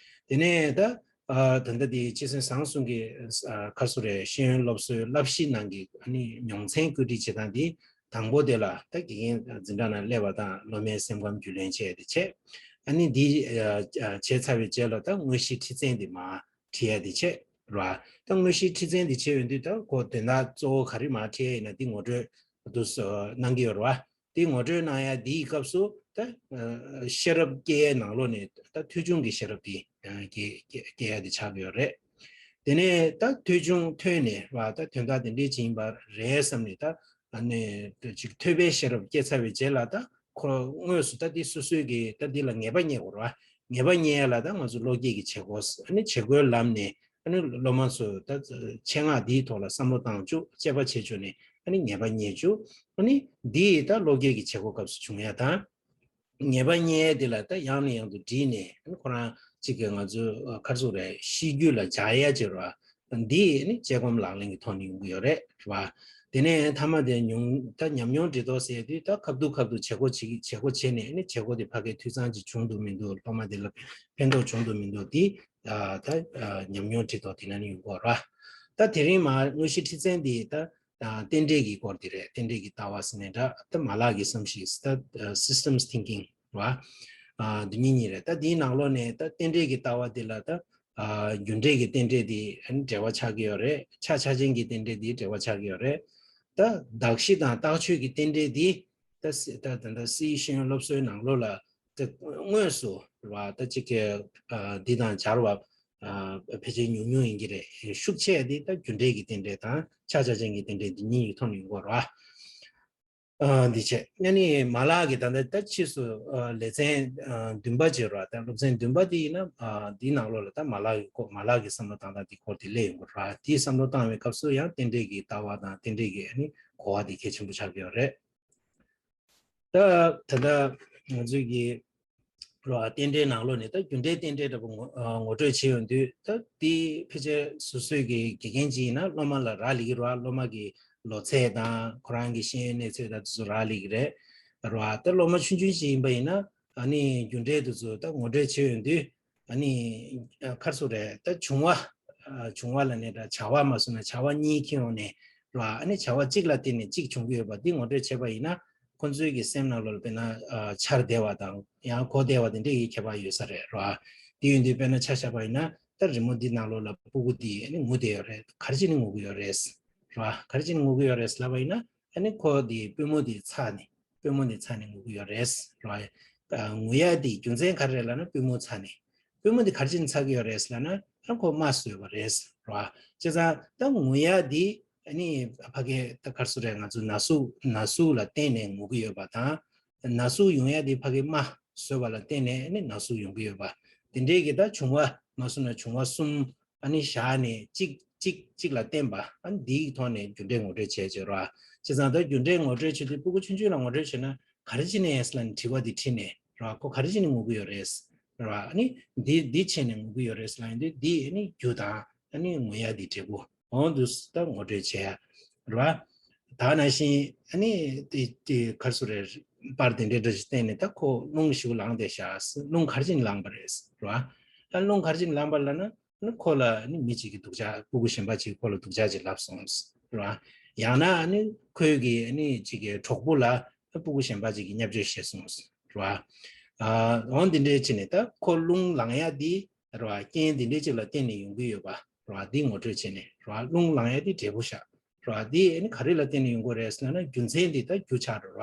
དེ་ནས་ད་ཨ་ད་ལྟ་དེ་སྤྱི་སེམས་བཟང་གསུམ་གྱི་ཨ་ཁ་སོ་རེ་ཤེས་ཡོན་སློབ་གསོའི་བསླབ་གཞི་ནང་གི་ཨ་ནི་མྱོང་ཚན་བཀོད་སྒྲིག་བྱེད་སྟངས་དེ་དང་པོ་དེ་ལ་ད་དགེ་རྒན་འཛིན་གྲྭ་ནང་སླེབས་པ་དང་སློབ་མའི་སེམས་ཁམས་རྒྱུས་ལོན་བྱས་ཏེ་བྱས། ཨ་ནི་འདི་ཨ་བྱས་ཚར་བའི་རྗེས་ལ་ད་དངོས་གཞིའི་ཁྲིད་ཚན་དེ་མར་ཁྲིད་ཡ་དེ་བྱས་ར། ད་དངོས་གཞིའི་ཁྲིད་ཚན་དེ་བྱས་ཡོང་དུས་ད་ཁོ་དོན་དག་གཙོ་བོ་ག་རེ་མར་ཁྲིད་ཡ་ཡིན་ན་འདི་ངོ་སྤྲོད་དུ་གནང་གི་ཡོད་རེད་བ། དེ་ངོ་སྤྲོད་གནང་ཡ་དེའི་སྐབས་སུ་ད་ཤེས་རབ་སྐྱེ་ཡའི་ནང་ལོགས་ནས་ད་ཐོས་བྱུང་གི་ཤེས་རབ་དེ་སྐྱེ་སྐྱེ་སྐྱེ་ཡ་དེ་ཆགས་ཀྱི་ཡོད་རེད། དེ་ནས་ད་ཐོས་བྱུང་ཐོས་ནས་བ་ད་དོན་དག་དེ་འདྲས་ཅིག་ཡིན་པ་རེད་བསམ་ནས་ད་ཨ་ནི་ཅིག་ཐོས་པའི་ཤེས་རབ་སྐྱེ་ཚར་བའི་རྗེས་ལ་ད་ཁོ་དངོས་སུ་ད་དེ་སོ་སོའི་གི་ད་དེ་ལ་ངེས་པ་རྙེད་དགོས་རེད་བ། ངེས་པ་རྙེད་ཡ་ལ་ད་ང་ཚོ་བློ་སྐྱེད་ཀྱི་བྱེད་སྒོ་ཨ་ནི་བྱེད་སྒོའི་ལམ་ནས། ཨ་ནི་སློབ་མ་ཚོས་ད་ཆེད་མངགས་འདིའི་ཐོག་ལ་བསམ་བློ་བཏང་བཅུག་དཔྱད་པ་བྱེད་བཅུག་ནས་ཨ་ནི་ངེས་པ་རྙེད་བཅུག་ཨ་ནི་འདིས་ད་བློ་སྐྱེད་ཀྱི་བྱེད་སྒོ་སྐབས་སུ་བྱུང་ཡ་དང་། ངེས་པ་རྙེད་ཡ་འདི་ལ་ད་ཡང་ནས་ཡང་དུ་དྲིས་ནས་ཨ་ནི་ཁོ་རང་གཅིག་གི་ང་ཚོའི་ཁར་སོ་རེ་ཤེས་རྒྱུད་ལ་འཇགས་ཡ་ཅིག་རེད་བ། འདི་ཨ་ནི་དཔྱད་སྒོམ་ལག་ལེན་གྱི་ཐོག་ནས་ཡོང་གི་ཡོད་རེད་བ། དེ་ནས་མཐའ་མ་དེ་ཉུང་ད་ཉམས་མྱོང་འདྲི་རྟོག་ཟེར་དུས་ད་ཁ་ཐུག་ཁ་ཐུག་བྱེད་སྒོ་བྱེད་བྱེད་སྒོ་བྱས་ནས་ཨ་ནི་བྱེད་སྒོ་དེ་ཕ་གིའི་འཐུས་ཚང་ཅིག་བྱུང་འདུག་མི་འདུག་སློབ་མ་དེ་ལ་ཕན་ཐོགས་བྱུང་འདུག་མི་འདུག་དེ། ད་ཉམས་མྱོང་འདྲི་རྟོག་དེ་ན་ནི་ཡོང་གི་ཡོད་རེད། ད་དེ་རིང་མ་དངོས་གཞི་ཁྲིད་ཚན་འདི་ད་རྟེན་འབྲེལ་གྱི་སྐོར་འདི་རེད། རྟེན་འབྲེལ་གྱི་ལྟ་བ་ཟེར་ནས་འདྲ། ད་མ་ལག་གི་བསམ་གཞིག་ད་systems thinking རེད་བ། འདི་གཉིས་གཉིས་རེད། ད་འདིའི་ནང་ལོགས་ནས་ད་རྟེན་འབྲེལ་གྱི་ལྟ་བ་འདི་ལ་ད་རྒྱུ་འབྲས་ཀྱི་རྟེན་འབྲེལ་འདི་འབྲེལ་བ་ཆགས་ཀྱི་ཡོད་རེད། ཆ་ཆ་ཅན་གྱི་རྟེན་འབྲེལ་འདི་འབྲེལ་བ་ཆགས་ཀྱི་ཡོད་རེད། ད་གདགས་གཞི་དང་རྟགས་ཆོས་ཀྱི་རྟེན་འབྲེལ་འདི་ད་སི་ད་ད་ད་སི་ཤེས་ཡོན་སློབ་གསོའི་ནང་ལོགས་ལ་ད་དངོས་སུ་རེད་བ། ད་ཅིག་གི་འདི་དང་སྦྱར་བ་ཕལ་ཆེར་ཉུང་ཉུང་ཡིན་གྱི་རེད། ཤུགས་ཆེ་འདི་ད་རྒྱུ་འབྲས་ཀྱི་རྟེན་འབྲེལ་དང་ཆ་ཆ་ཅན་གྱི་རྟེན་འབྲེལ་འདི་གཉིས་ཀྱི་ཐོག་ནས་ཡོང་གི་རེད་བ། འདི་བྱས་ཨ་ནི་མ་ལག་གི་ད་ལྟ་ད་ཕྱིས་སུ་ལེ་ཚན་བདུན་པ་བྱས་རེད་བ། ད་སློབ་ཚན་བདུན་པ་འདི་ཡིན་ན་འདིའི་ནང་ལོགས་ལ་ད་མ་ལག་གི་སྐོར། མ་ལག་གི་བསམ་བློ་བཏང་སྟངས་འདི་སྐོར་དེ་སླེབས་ཡོང་གི་རེད་བ། དེའི་བསམ་བློ་བཏང་བའི་སྐབས་སུ་ཡང་རྟེན་འབྲེལ་གྱི་ལྟ་བ་དང་རྟེན་འབྲེལ་གྱི་ཨ་ནི་གོ་བ་འདི་གལ་ཆེན་པོ་ཆགས་ཀྱི་ཡོད་རེད། ད་ད་ལྟ་ང་ཚོས་ཀྱི་རོ་རྟེན་འབྲེལ་ནང་ལོགས་ནས་ད་རྒྱུ་འབྲས་རྟེན་འབྲེལ་འདྲ་པོ་ངོ་ངོ་སྤྲོད་བྱས་ཡོང་དུས། ད་དེ་ཕལ་ཆེར་སོ་སོའི་གི་དགེ་རྒན་ཅིག་ཡིན་ན་སློབ་མ་ལ་རག་ལས་ཀྱི་རོ། སློབ་མ་གི་ལོ་ཚད་དང་ཁོ་རང་གི་ཤེས་ཡོན་གནས་ཚད་དང་དེ་ཚོ་རག་ལས་ཀྱི་རེད་རོ། ད་སློབ་མ་ཆུང་ཆུང་ཅིག་ཡིན་པ་ཡིན་ན་ཨ་ནི་རྒྱུ་འབྲས་དེ་ཚོ་ད་ངོ་སྤྲོད་བྱས་ཡོང་དུས། ཨ་ནི་ཨ་ག་རེ་ཟེར་དགོས་རེད། ད་བྱུང་བ་ཨ་བྱུང་བ་ལབ་ནས་ད་བྱ་བ་མ་བཟུང་ན་བྱ་བ་གཉིས་ཁྱེར་ཡོང་ནས་རེད་བ། ཨ་ནི་བྱ་བ་གཅིག་ལ་བརྟེན་ནས་གཅིག་བྱུང་གི་ཡོད་པ་འདི་ངོ་སྤྲོད་བྱས་པ་ཡིན་ན། ཁོ་ཚོའི་གི་སེམས་ནང་ལོགས་ལ་དཔེར་ན་ཨ་འཆར་བདེ་བ་དང་ཡང་གོ་བདེ་བ་དེ་འདྲའི་གི་ཁྱད་པར་ཡོད་ས་རེད་རེད་བ། དེ་ཡིན་དུས་དཔེར་ན་ཆ་བཞག་པ་ཡིན་ན་ད་རི་མོ་འདི་ནང་ལོགས་ལ་སྤུ་གུ་འདི་ཨ་ནི་ངུ་བསྡད་ཡོད་རེད། ག་རེ་བྱས་ནས་ངུ་གི་ཡོད་རེད་རེད་བ། ག་རེ་བྱས་ནས་ངུ་གི་ཡོད་རེད་ལབ་པ་ཡིན་ན། ཨ་ནི་ཁོ་དེ་པུས་མོ་དེ་ཚ་ནས་པུས་མོ་དེ་ཚ་ནས་ངུ་གི་ཡོད་རེད་རེད་བ། ཨ་ངུ་ཡ་དེ་རྒྱུ་མཚན་ག་རེ་རེད་ལབ་ན་པུས་མོ་ཚ་ནས། པུས་མོ་དེ་ག་རེ་བྱས་ནས་ཚ་གི་ཡོད་རེད་ལབ་ན་ཨ་ཁོ་རྨ་བཟོས་པ་རེད་རེད་བ། བྱས་ཙང་ད་ངུ་ཡ་དེ་ཨ་ནི་ཕ་གི་ད་ག་རེ་ཟེར་དགོས་རེད། ང་ཚོ་ན་ཟུག་ན་ཟུག་ལ་བརྟེན་ནས་ངུ་གི་ཡོད་པ་དང་། ན་ཟུག་ཡོང་ཡ་དེ་ཕ་གི་རྨ་བཟོས་པ་ལ་བརྟེན་ནས་ཨ་ནི་ན་ཟུག་ཡོང་གི་ཡོད་པ། དེ་འདྲའི་གི་ད་བྱུང་བ་མ་བཟུང་ན་བྱུང་བ་གསུམ། ཨ་ནི་བཞག་ནས་གཅིག་གཅིག་གཅིག་ལ་བརྟེན་པ། ཨ་ནི་འདིའི་ཐོག་ནས་རྒྱུ་འབྲས་ངོ་སྤྲོད་བྱས་བྱས་ར། བྱས་ཙང་ད་རྒྱུ་འབྲས་ངོ་སྤྲོད་བྱེད་དུས་སྤུ་གུ་ཆུང་ཆུང་ལ་ངོ་སྤྲོད་བྱས་ན་ག་རེ་བྱས་ནས་ལབ་ནས་དྲི་བ་འདི་དྲིས་ནས་ར། ཁོ་ག་རེ་བྱས་ནས་ངུ་གི་ཡོད་རེད་ར། ཨ་ནི་འདི་འདི་བྱས་ནས་ངུ་གི་ཡོད་རེད་ལབ་ཡོང་དུས་འདི་ཨ་ནི་རྒྱུ་དང་ཨ་ནི་ངུ་ཡ་འདི་འབྲས་བུ་འོང་དུས་ད་ངོ་སྤྲོད་བྱས་ཡ་ར། ད་ནང་བཞིན་ཨ་ནི་དེ་དེ་ག་རེ་ཟེར་དགོས་རེད། པར་དེ་འདྲའི་འདྲ་ཞིག་བསྟན་ནས་ད་ཁོ་རླུང་ཞིག་ལངས་བསྡད་ཤག་རླུང་ག་རེ་བྱས་ནས་ལངས་པ་རེད་ར། ད་རླུང་ག་རེ་བྱས་ནས་ལངས་པ་ལབ་ན། ནི་ཁོ་ལ་ནི་མི་གཅིག་གིས་སྡུག་ཅག་སྤུ་གུ་གཞན་པ་གཅིག་ཁོ་ལ་སྡུག་ཅག་ཅིག་ལབ་སོང་ར། ཡང་ན་ནི་ཁོའི་གི་ནི་གཅིག་གི་གྲོགས་པོ་ལ་སྤུ་གུ་གཞན་པ་གཅིག་གིས་བརྙས་བཅོས་བྱས་སོང་ར། ཨ་འོ་འདི་འདྲའི་ཕྱིར་ནས་ད་ཁོ་རླུང་ལངས་ཡ་འདི་ར་རྐྱེན་འདི་འདྲའི་གཅིག་ལ་བརྟེན་ནས་ཡོང་གི་ཡོད་པ་ར། འདི་ངོ་སྤྲོད་བྱས་ནས་ར། རླུང་ལངས་ཡ་འདི་འབྲས་བུ་ཤག་ར། འདི་ནི་ག་རེ་ལ་བརྟེན་ནས་ཡོང་གི་རེད་ཟེར་ན་རྒྱུ་མཚན་འདི་ད་རྒྱུ་ཆགས་ར་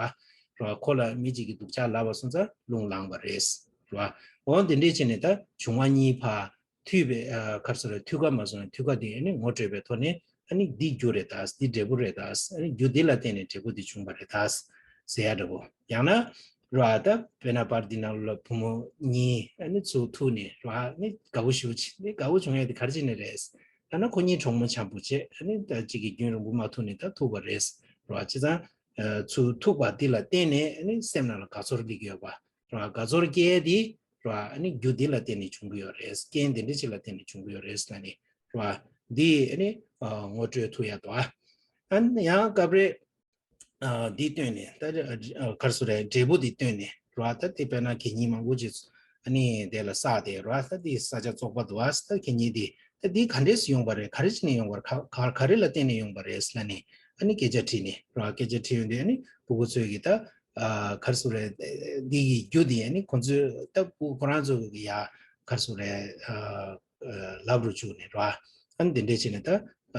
ར། ཁོ་ལ་མི་གཅིག་གིས་སྡུག་ཅག་ལབ་པ་སོང་ཙང་རླུང་ལངས་པ་རེད་ར། འོ་འདི་འདྲའི་ཕྱིར་ནས་ད་བྱུང་བ་གཉིས་ཕར། མཐུད་པའི་ཨ་ག་རེ་ཟེར་དགོས་རེད། མཐུད་ཀ་མ་བཟུང་ན་མཐུད་ཀ་དེ་ནི་ངོ་སྤྲོད་པའི་ཐོག་ནས་ཨ་ནི་འདི་རྒྱུ་རེད་ད། འདི་འབྲས་བུ་རེད་ད། ཨ་ནི་རྒྱུ་འདི་ལ་བརྟེན་ནས་འབྲས་བུ་འདི་བྱུང་བ་རེད་ད་ཟེར་ཡ་འདྲ་པོ། ཡང་ན་ར་ད་དཔེར་ན་པར་འདི་ནང་ལ་བུ་མོ་གཉིས་ཨ་ནི་ཚུར་ཐུག་ནས་ར་ནི་དགའ་པོ་ཞེ་པོ་བྱས། ནི་དགའ་པོ་བྱུང་ཡ་དེ་ག་རེ་བྱས་ནས་རེད་ལབ་ན་ཁོ་གཉིས་གྲོགས་མོ་འཆམ་པོ་བྱས། ཨ་ནི་ད་གཅིག་གིས་རྒྱུན་རིང་པོ་མ་ཐུག་ནས་ད་ཐུག་པ་རེད་ར། བྱས་ཙང་ཨ་ཚུར་ཐུག་པ་འདི་ལ་བརྟེན་ནས་ཨ་ནི་སེམས་ནང་ལ་དགའ་ཚོར་སླེབས་ཀྱི་ཡོད་པ། ར་དགའ་ཚོར་སྐྱེ་ཡས་དེ་ར་ཨ་ནི་རྒྱུ་འདི་ལ་བརྟེན་ནས་བྱུང་གི་ཡོད་རེད། རྐྱེན་འདི་འདྲ་ཅིག་ལ་བརྟེན་ནས་བྱུང་གི་ཡོད་རེད་ལབ་ནས་ར་འདི་ཨ་ནི་ཨ་ངོ་སྤྲོད་ཐུབ་ཡ་འདུག་ཨ་ནི་ཡང་སྐབས་རེ་ཨ་འདི་བཏོན་ནས་ད་ཨ་ག་རེ་ཟེར་དགོས་རེད། འབྲས་བུ་འདི་བཏོན་ནས་ར། ད་དེ་དཔེར་ན་གད་སྙིགས་མང་པོ་ཅིག་ཨ་ནི་དེ་ལ་བསགས་ཏེ་ར། ད་འདི་ས་ཆ་བཙོག་པ་འདུག་ཨ་ད་གད་སྙིགས་འདི་ད་འདི་ག་འདྲས་སེ་ཡོང་པ་རེད། ག་རེ་བྱས་ནས་ཡོང་པ་རེད། ག་ག་ག་རེ་ལ་བརྟེན་ནས་ཡོང་པ་རེད་ལབ་ནས་ཨ་ནི་སྐད་ཆ་དྲིས་ནས་ར། སྐད་ཆ་དྲིས་ཡོང་དུས་ཨ་ནི་སྤུ་གུ་ཚོས་ཀྱིས་ད་ཨ་ག་རེ་ཟེར་དགོས་རེད། འདི་གི་རྒྱུ་འདི་ཨ་ནི་ཁོང་ཚོས་ད་སྤུ་གུ་ཁོ་རང་ཚོ་གི་ཡ་ག་རེ་ཟེར་དགོས་རེད། ཨ་ཨ་ལབ་རུ་བཅུག་ནས་ར། ཨ་ནི་འདི་འདྲས་བྱས་ནས་ད་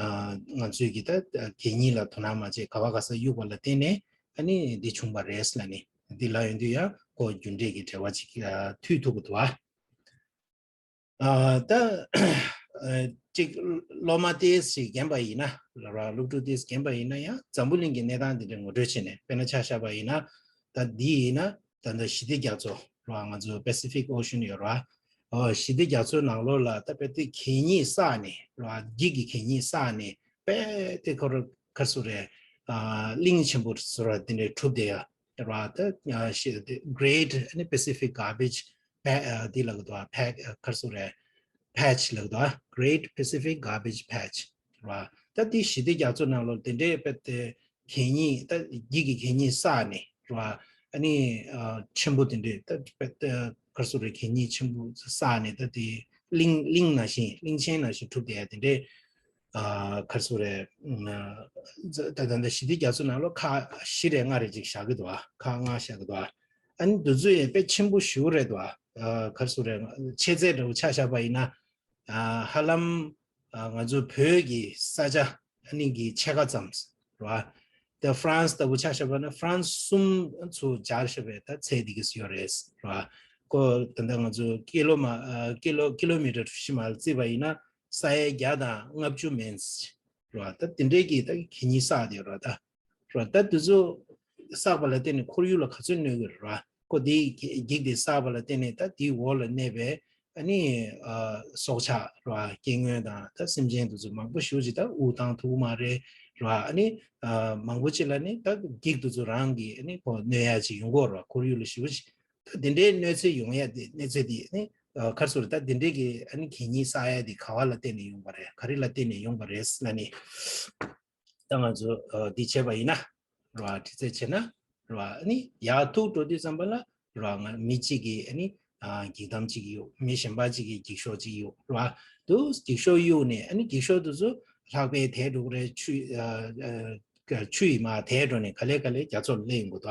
ཨ་ང་ཚོས་ཀྱིས་ད་གད་སྙིགས་ལ་དོ་སྣང་མ་བྱས་ག་བ་ག་ས་གཡུགས་པ་ལ་བརྟེན་ནས་ཨ་ནི་འདི་བྱུང་བ་རེད་ལབ་ནས་འདི་ལབ་ཡོང་དུས་ཡ་ཁོ་རྒྱུ་འབྲས་ཀྱི་འབྲེལ་བ་ཅིག་ཨ་མཐུད་ཐུབ་ཀྱི་འདུག་ཨ། ཨ་ད་ཨ་གཅིག་སློབ་མ་ཏོག་ཙམ་རྒན་པ་ཡིན་ན་ར། སློབ་ཕྲུག་ཏོག་ཙམ་རྒན་པ་ཡིན་ན་ཡང་འཛམ་བུ་གླིང་གི་གནས་སྟངས་འདི་འདྲ་ངོ་སྤྲོད་བྱས་ནས་དཔེར་ན་ཆ་བཞག་པ་ཡིན་ན་ད་འདི་ཡིན་ན་ད་ལྟ་ཞི་བདེ་རྒྱ་མཚོ་ར། ང་ཚོ་Pacific Ocean ཡོད་ར། ཨོ་ཞི་བདེ་རྒྱ་མཚོའི་ནང་ལོགས་ལ་ད་དཔེ་དེ་གད་སྙིགས་བསགས་ནས་ར། འགྱིག་གི་གད་སྙིགས་བསགས་ནས་དཔེ་དེ་ཁོ་ར་ག་རེ་ཟེར་དགོས་རེད། ཨ་གླིང་ཆེན་པོ་ཟེར་བ་དེ་འདྲའི་གྲུབ་བསྡད་ཡ་ར། ད་ཨ་ཞི་Great ཨ་ནི་Pacific Garbage Pa- ཨ་འདི་ལབ་ཀྱི་འདུག་ཨ། Pac- ཨ་ག་རེ་ཟེར་དགོས་རེད། Patch ལབ་ཀྱི་འདུག་ཨ། Great Pacific Garbage Patch ར། ད་འདི་ཞི་བདེ་རྒྱ་མཚོ་ནང་ལོགས་དེ་འདྲའི་དཔེ་དེ་གད་སྙིགས་ད་འགྱིག་གི་གད་སྙིགས་བསགས་ནས་ར། ཨ་ནི་ཨ་ཆེན་པོ་དེ་འདྲའི་ད་དཔེ་ད་ག་རེ་ཟེར་དགོས་རེད། གད་སྙིགས་ཆེན་པོ་བསགས་ནས་ད་དེ་གླིང་གླིང་ནང་བཞིན་གླིང་ཆེན་ནང་བཞིན་གྲུབ་བསྡད་ཡ་དེ་འདྲའི་ ཨ་ག་རེ་ཟེར་རེད། ད་ད་ལྟ་ཞི་བདེ་རྒྱ་མཚོ་ནང་ལོགས་ཁག་བཞི་རེད་ལྔ་རེད་ཅིག་བཞག་གི་འདུག་ཨ། ཁག་ལྔ་བཞག་གི་འདུག་ཨ། ཨ་ནི་འདི་ཚོ་ཡང་དཔེ་ཆེན་པོ་ཞེ་པོ་རེད་འདུག་ཨ། ཨ་ག་རེ་ཟེར་རེད། ཆེ་ཚད་འདྲ་བོ་ཆ་བཞག་པ་ཡིན་ན། ཨ་ཧ་ལམ་ཨ་ང་ཚོ་བོད་ཀྱི་ས་ཆ་ཨ་ནི་གི་ཕྱེད་ཀ་ཙམ་རེད་བ། ད་ཧྥ་རན་སི་ལྟ་བུ་ཆ་བཞག་པ་ན་ཧྥ་རན་སི་གསུམ་ཚུར་སྦྱར་བཞག་པའི་ད་ཚད་འདི་གིས་ཡོད་རེད་རེད་བ། ཁོ་ད་ལྟ་ང་ཚོ་ཀི་ལོ་མ་ཨ་ཀི་ལོ་ཀི་ལོ་མི་ཊར་གྲུ་བཞི་མར་བརྩིས་པ་ཡིན་ན་ས་ཡ་བརྒྱ་དང་ལྔ་བཅུ་མན་རེད་བ། ད་དེ་འདྲའི་གི་ད་གད་སྙིགས་བསགས་བསྡད་ཡོད་རེད་ད། རེད་བ། ད་དེ་ཚོ་བསགས་པ་ལ་བརྟེན་ནས་ཁོར་ཡུག་ལ་ག་ཚོད་གནོད་ཀྱི་རེད་བ། ཁོ་དེའི་འགྱིག་དེ་བསགས་པ་ལ་བརྟེན་ནས་ད་དེའི་འོག་ལ་གནས་པའི་ཨ་ནི་ཨ་སྲོག་ཆགས་རེད་བ། སྐྱེ་དངོས་དང་ད་སེམས་ཅན་དེ་ཚོ་མང་པོ་ཞེ་པོ་ཅིག་ད་དབུགས་བཏང་ཐུབ་ཀྱི་མ་རེད་རེད་བ། ཨ་ནི་ཨ་མང་པོ་ཅིག་ལ་ནི་ད་འགྱིག་དེ་ཚོ་རང་གི་ཨ་ནི་ཁོ་གནོད་ཡ་ཅིག་ཡོང་གི་ཡོད་རེད་བ། ཁོར་ཡུག་ལ་ཞེ་པོ་ཅིག་ད་དེ་འདྲའི་གནོད་འཚེ་ཡོང་ཡ་དེ་གནོད་འཚེ་དེ་ཨ་ནི་ཨ་ག་རེ་ཟེར་རེད། ད་དེ་འདྲའི་གི་ཨ་ནི་གད་སྙིགས་བསགས་ཡ་དེ་ག་བ་ལ་བརྟེན་ནས་ཡོང་པ་རེད། ག་རེ་ལ་བརྟེན་ནས་ཡོང་པ་རེད་ལབ་ནི། ད་ང་ཚོ་ཨ་འདི་བྱས་པ་ཡིན་ན་རེད་བ། དྲི་རྩད་བྱས་ན་རེད་བ། ཨ་ནི་ཡར་ཐུག་འགྲོ་དུས་ཙམ་པ་ལ་རེད་བ། ང་མི་གཅིག་གིས་ཨ་ནི་ཨ་འགྱིག་དམ་གཅིག་གཡུག་མི་གཞན་པ་གཅིག་གིས་འགྱིག་ཤོག་གཅིག་གཡུག་རེད་བ། དུ་འགྱིག་ཤོག་གཡུག་ནས་ཨ་ནི་འགྱིག་ཤོག་དེ་ཚོ་ལྷགས་པས་དེད་འགྲོ་གི་རེད། ཆུ་ཨ་ཨ་ཆུ་ཡིས་མར་དེད་འགྲོ་ནས་ག་ལེ་ག་ལེ་རྒྱ་མཚོར་སླེབས་ཡོང་གི་འདུག་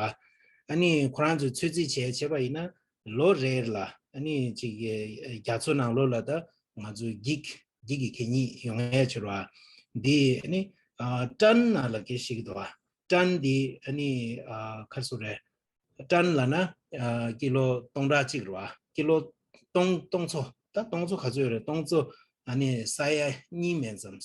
ཨ་ནི་ཁོ་རང་ཚོས་ཚོད་རྩིས་བྱས་བྱས་པ་ཡིན་ན་ལོ་རེར་ལ་ཨ་ནི་ཅིག་རྒྱ་མཚོ་ནང་ལོགས་ལ་ད་ང་ཚོ་འགྱིག་འགྱིག་གི་གད་སྙིགས་ཡོང་ཡས་ཕྱིར་རོ། འདི་ཨ་ནི་ཨ་ཊན་ནང་ལ་སྐད་བཤད་ཀྱི་འདུག་བ། ཊན་འདི་ཨ་ནི་ཨ་ག་རེ་ཟེར་རེད། ཊན་ལབ་ན་ཨ་ཀི་ལོ་སྟོང་ཕྲག་གཅིག་རེད་བ། ཀི་ལོ་སྟོང་སྟོང་ཚོ་ད་སྟོང་ཚོ་ག་ཚོད་རེད། སྟོང་ཚོ་ཨ་ནི་ས་ཡ་གཉིས་མན་ཙམ།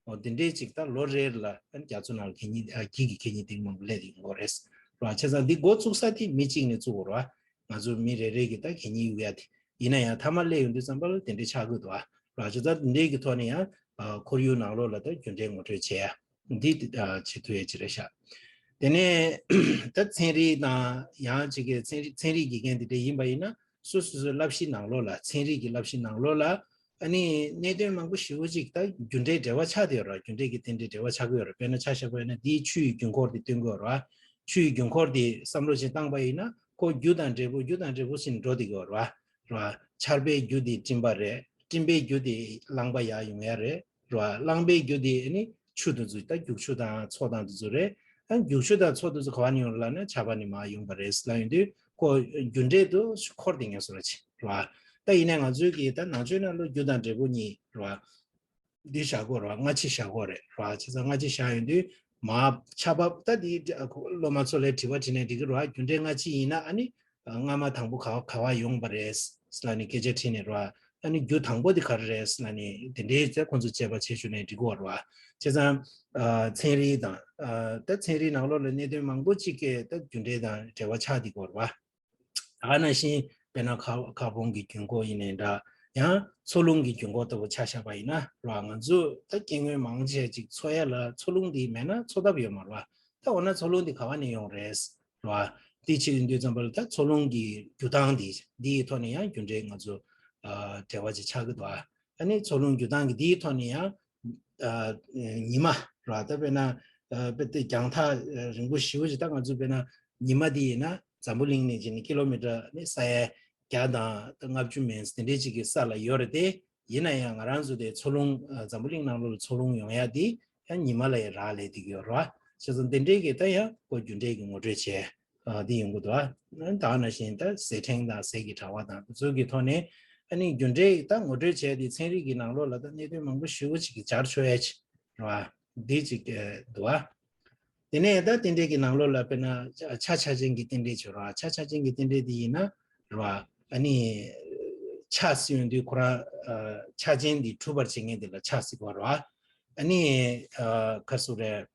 འོ་དེ་འདྲའི་ཅིག་ད་ལོ་རེར་ལ་ཨ་ནི་རྒྱ་མཚོ་ནང་ལ་གད་སྙིགས་ཨ་འགྱིག་གི་གད་སྙིགས་དེ་མང་པོ་སླེབས་ཡོང་གི་རེད་བ། བྱས་ཙང་འདི་འགོ་བཙུགས་ས་དེ་མི་གཅིག་ནས་བཙུགས་དགོས་རེད་བ། ང་ཚོ་མི་རེ་རེ་གིས་ད་གད་སྙིགས་གཡུག་ཡ་དེ། ཡིན་ན་ཡང་མཐའ་མ་སླེབས་ཡོང་དུས་ཙམ་པ་ལ་དེ་འདྲའི་ཆགས་ཀྱི་འདུག་ཨ། ར་ཇི་ད་འདི་གི་ཐོག་ནས་ཡང་ཨ་ཁོར་ཡུག་ནང་ལོགས་ལ་ད་རྒྱུ་འབྲས་ངོ་སྤྲོད་བྱེད་ཡ་འདི་ཨ་བྱེད་ཐུབ་ཡ་ཅིག་རེད་ཤག་དེ་ནས་ད་ཚན་རིག་དང་ཡང་ཅིག་གི་ཚན་རིག་ཚན་རིག་དགེ་རྒན་དེ་འདྲ་ཡིན་པ་ཡིན་ན་སོ་སོ་སོའི་བསླབ་གཞི་ནང་ལོགས་ལ་ཚན་རིག་གི་བསླབ་གཞི་ནང་ལོགས་ལ་ཨ་ནི་གནད་དོན་མང་པོ་ཞེ་པོ་ཅིག་ད་རྒྱུ་འབྲས་འབྲེལ་བ་ཆགས་བསྡད་ཡོད་ར། རྒྱུ་འབྲས་ཀྱི་རྟེན་འབྲེལ་འབྲེལ་བ་ཆགས་ཀྱི་ཡོད་ར། དཔེར་ན་ཆ་བཞག་པ་ཡིན་ན་འདིའི་ཆུ་ཡི་རྒྱུན་འཁོར་དེ་སྟོན་གྱི་ཡོད་ར། ཆུ་ཡི་རྒྱུན་འཁོར་དེ་བསམ་བློ་ཞིག་བཏང་པ་ཡིན་ན་ཁོ་རྒྱུ་དང་འབྲས་བུ་རྒྱུ་དང་འབྲས་བུ་ཞིག་འགྲོ་བསྡད་ཀྱི་ཡོད་ར། ར། ཆར་པའི་རྒྱུ་དེ་སྤྲིན་པ་རེད། སྤྲིན་པའི་རྒྱུ་དེ་རླངས་པ་ཡར་ཡོང་ཡ་རེད། ར། རླངས་པའི་རྒྱུ་དེ་ནི་ཆུ་དེ་ཚོ་ད་རྒྱུག་ཆུ་དང་མཚོ་དང་དེ་ཚོ་རེད། ཨ་རྒྱུག་ཆུ་དང་མཚོ་དེ་ཚོ་ག་བ་ནས་ཡོང་ལབ་ན་ཆར་པ་ནས་མར་ཡོང་པ་རེད་ལབ་ཡོང་དུས་ཁོ་རྒྱུ་འབྲས་དེ་འཁོར་བསྡད་ངེས་སོ་ར་ཆེ་ར། ད་ཡིན་ནའི་ང་ཚོའི་གི་ད་ནང་ཆོས་ནང་ལོགས་རྒྱུ་དང་འབྲས་བུ་གཉིས་ར། འདི་བཞག་གོ་ར། སྔ་ཕྱི་བཞག་གོ་རེད་ར། བྱས་ཙང་སྔ་ཕྱི་བཞག་ཡོང་དུས་མར་ཆར་པ་ད་འདི་སློབ་མ་ཚོ་ལ་དྲི་བ་དྲིས་ནས་འགྲིག་གི་ར། རྒྱུ་འབྲས་སྔ་ཕྱི་ཡིན་ན་ཨ་ནི་སྔ་མ་དང་པོ་ག་ག་བ་ཡོང་པ་རེད་ལབ་ནས་སྐད་ཆ་དྲིས་ནས་ར། ཨ་ནི་རྒྱུ་དང་པོ་དེ་ག་རེ་རེད་ལབ་ནས་དེ་འདྲའི་ཚེ་ཁོང་ཚོ་དཔྱད་པ་བྱེད་ཞུ་ནས་འགྲིག་གོ་ར། བྱས་ཙང་ཚན་རིག་དང་ད་ཚན་རིག་ནང་ལོགས་ལ་གནད་དོན་མང་པོ་གཅིག་གི་ད་རྒྱུ་འབྲས་དང་འབྲེལ་བ་ཆགས་འདུག་གོ་ར། ད་ག་ནང་བཞིན་དཔེར་ན་ཁ་ཁ་སྦོམ་གྱི་རྒྱུན་འཁོར་ཡིན་ནའི་འདྲ། ཡང་འཚོ་རླུང་གི་རྒྱུན་འཁོར་ལྟ་བུ་ཆ་བཞག་པ་ཡིན་ན་ར། ང་ཚོ་ད་སྐྱེ་དངོས་མང་ཆེ་ཅིག་འཚོ་ཡ་ལ་འཚོ་རླུང་འདི་མེད་ན་འཚོ་ཐབས་ཡོད་མ་རེད་བ། ད་འོ་ན་འཚོ་རླུང་འདི་ག་བ་ནས་ཡོང་རེད་ར། འདི་བྱེད་ཡོང་དུས་ཙམ་པ་ལ་ད་འཚོ་རླུང་གི་རྒྱུ་སྟངས་འདི་འདིའི་ཐོག་ནས་ཡང་རྒྱུ་འབྲས་ང་ཚོ་ཨ་འབྲེལ་བ་ཅིག་ཆགས་ཀྱི་འདུག་ཨ། ཨ་ནི་འཚོ་རླུང་རྒྱུ་སྟངས་ཀྱི་འདིའི་ཐོག་ནས་ཡང་ཨ་ཉི་མ་ར། ད་དཔེར་ན་ཨ་དཔེ་དེ་རྒྱང་ཐག་རིང་པོ་ཞེ་པོ་ཅིག་ད་ང་ཚོ་དཔེར་ན་ཉི་མ་འདི་ཡིན་ན་འཛམ་བུ་གླིང་ནས་བྱས་ནས་ཀི་ལོ་མི་ཊར་ནི་ས་ཡ་བརྒྱ་དང་ལྔ་བཅུ་མན་དེ་འདྲའི་ཅིག་གི་ས་ལ་ཡོད་རེད་དེ། ཡིན་ན་ཡང་ང་རང་ཚོ་དེ་འཚོ་རླུང་ཨ་འཛམ་བུ་གླིང་ནང་ལོགས་ལ་འཚོ་རླུང་ཡོང་ཡ་དེ་ཡང་ཉི་མ་ལ་ཡང་རག་ལས་བསྡད་ཀྱི་ཡོད་རེད་བ། བྱས་ཙང་དེ་འདྲའི་གི་ད་ཡང་ཁོ་རྒྱུ་འབྲས་ཀྱི་ངོ་སྤྲོད་བྱས། ཨ་འདི་ཡོང་གི་འདུག་ཨ། ད་ག་ནང་བཞིན་ད་ཟད་འཕྲེང་དང་ཟས་ཀྱི་དྲ་བ་དང་དེ་ཚོ་གི་ཐོག་ནས་ཨ་ནི་རྒྱུ་འབྲས་ད་ངོ་སྤྲོད་བྱས་ཏེ་ཚན་རིག་གི་ནང་ལོགས་ལ་ད་གནད་དོན་མང་པོ་ཞེ་པོ་ཅིག་གི་སྦྱར་ཆོག་ཡ་ཅིག་རེད་བ། འདི་ཅིག་འདུག་ཨ། དེ་ནས་ད་རྟེན་འབྲེལ་གྱི་ནང་ལོགས་ལ་དཔེར་ན་ཆ་ཆ་ཆ་ཅན་གྱི་རྟེན་འབྲེལ་བྱོས་རེད་བ། ཆ་ཆ་ཅན་གྱི་རྟེན་འབྲེལ་དེ་ཡིན་ན་རེད་བ། ཨ་ནི་ཆ་ཟེར་ཡོང་དུས་ཁོ་རང་ཆ་ཅན་འདི་གྲུབ་པར་བྱེད་མཁན་དེ་ལ་ཆ་ཟེར་གྱི་ཡོད་རེད་བ། ཨ་ནི་ག་རེ་ཟེར་རེད།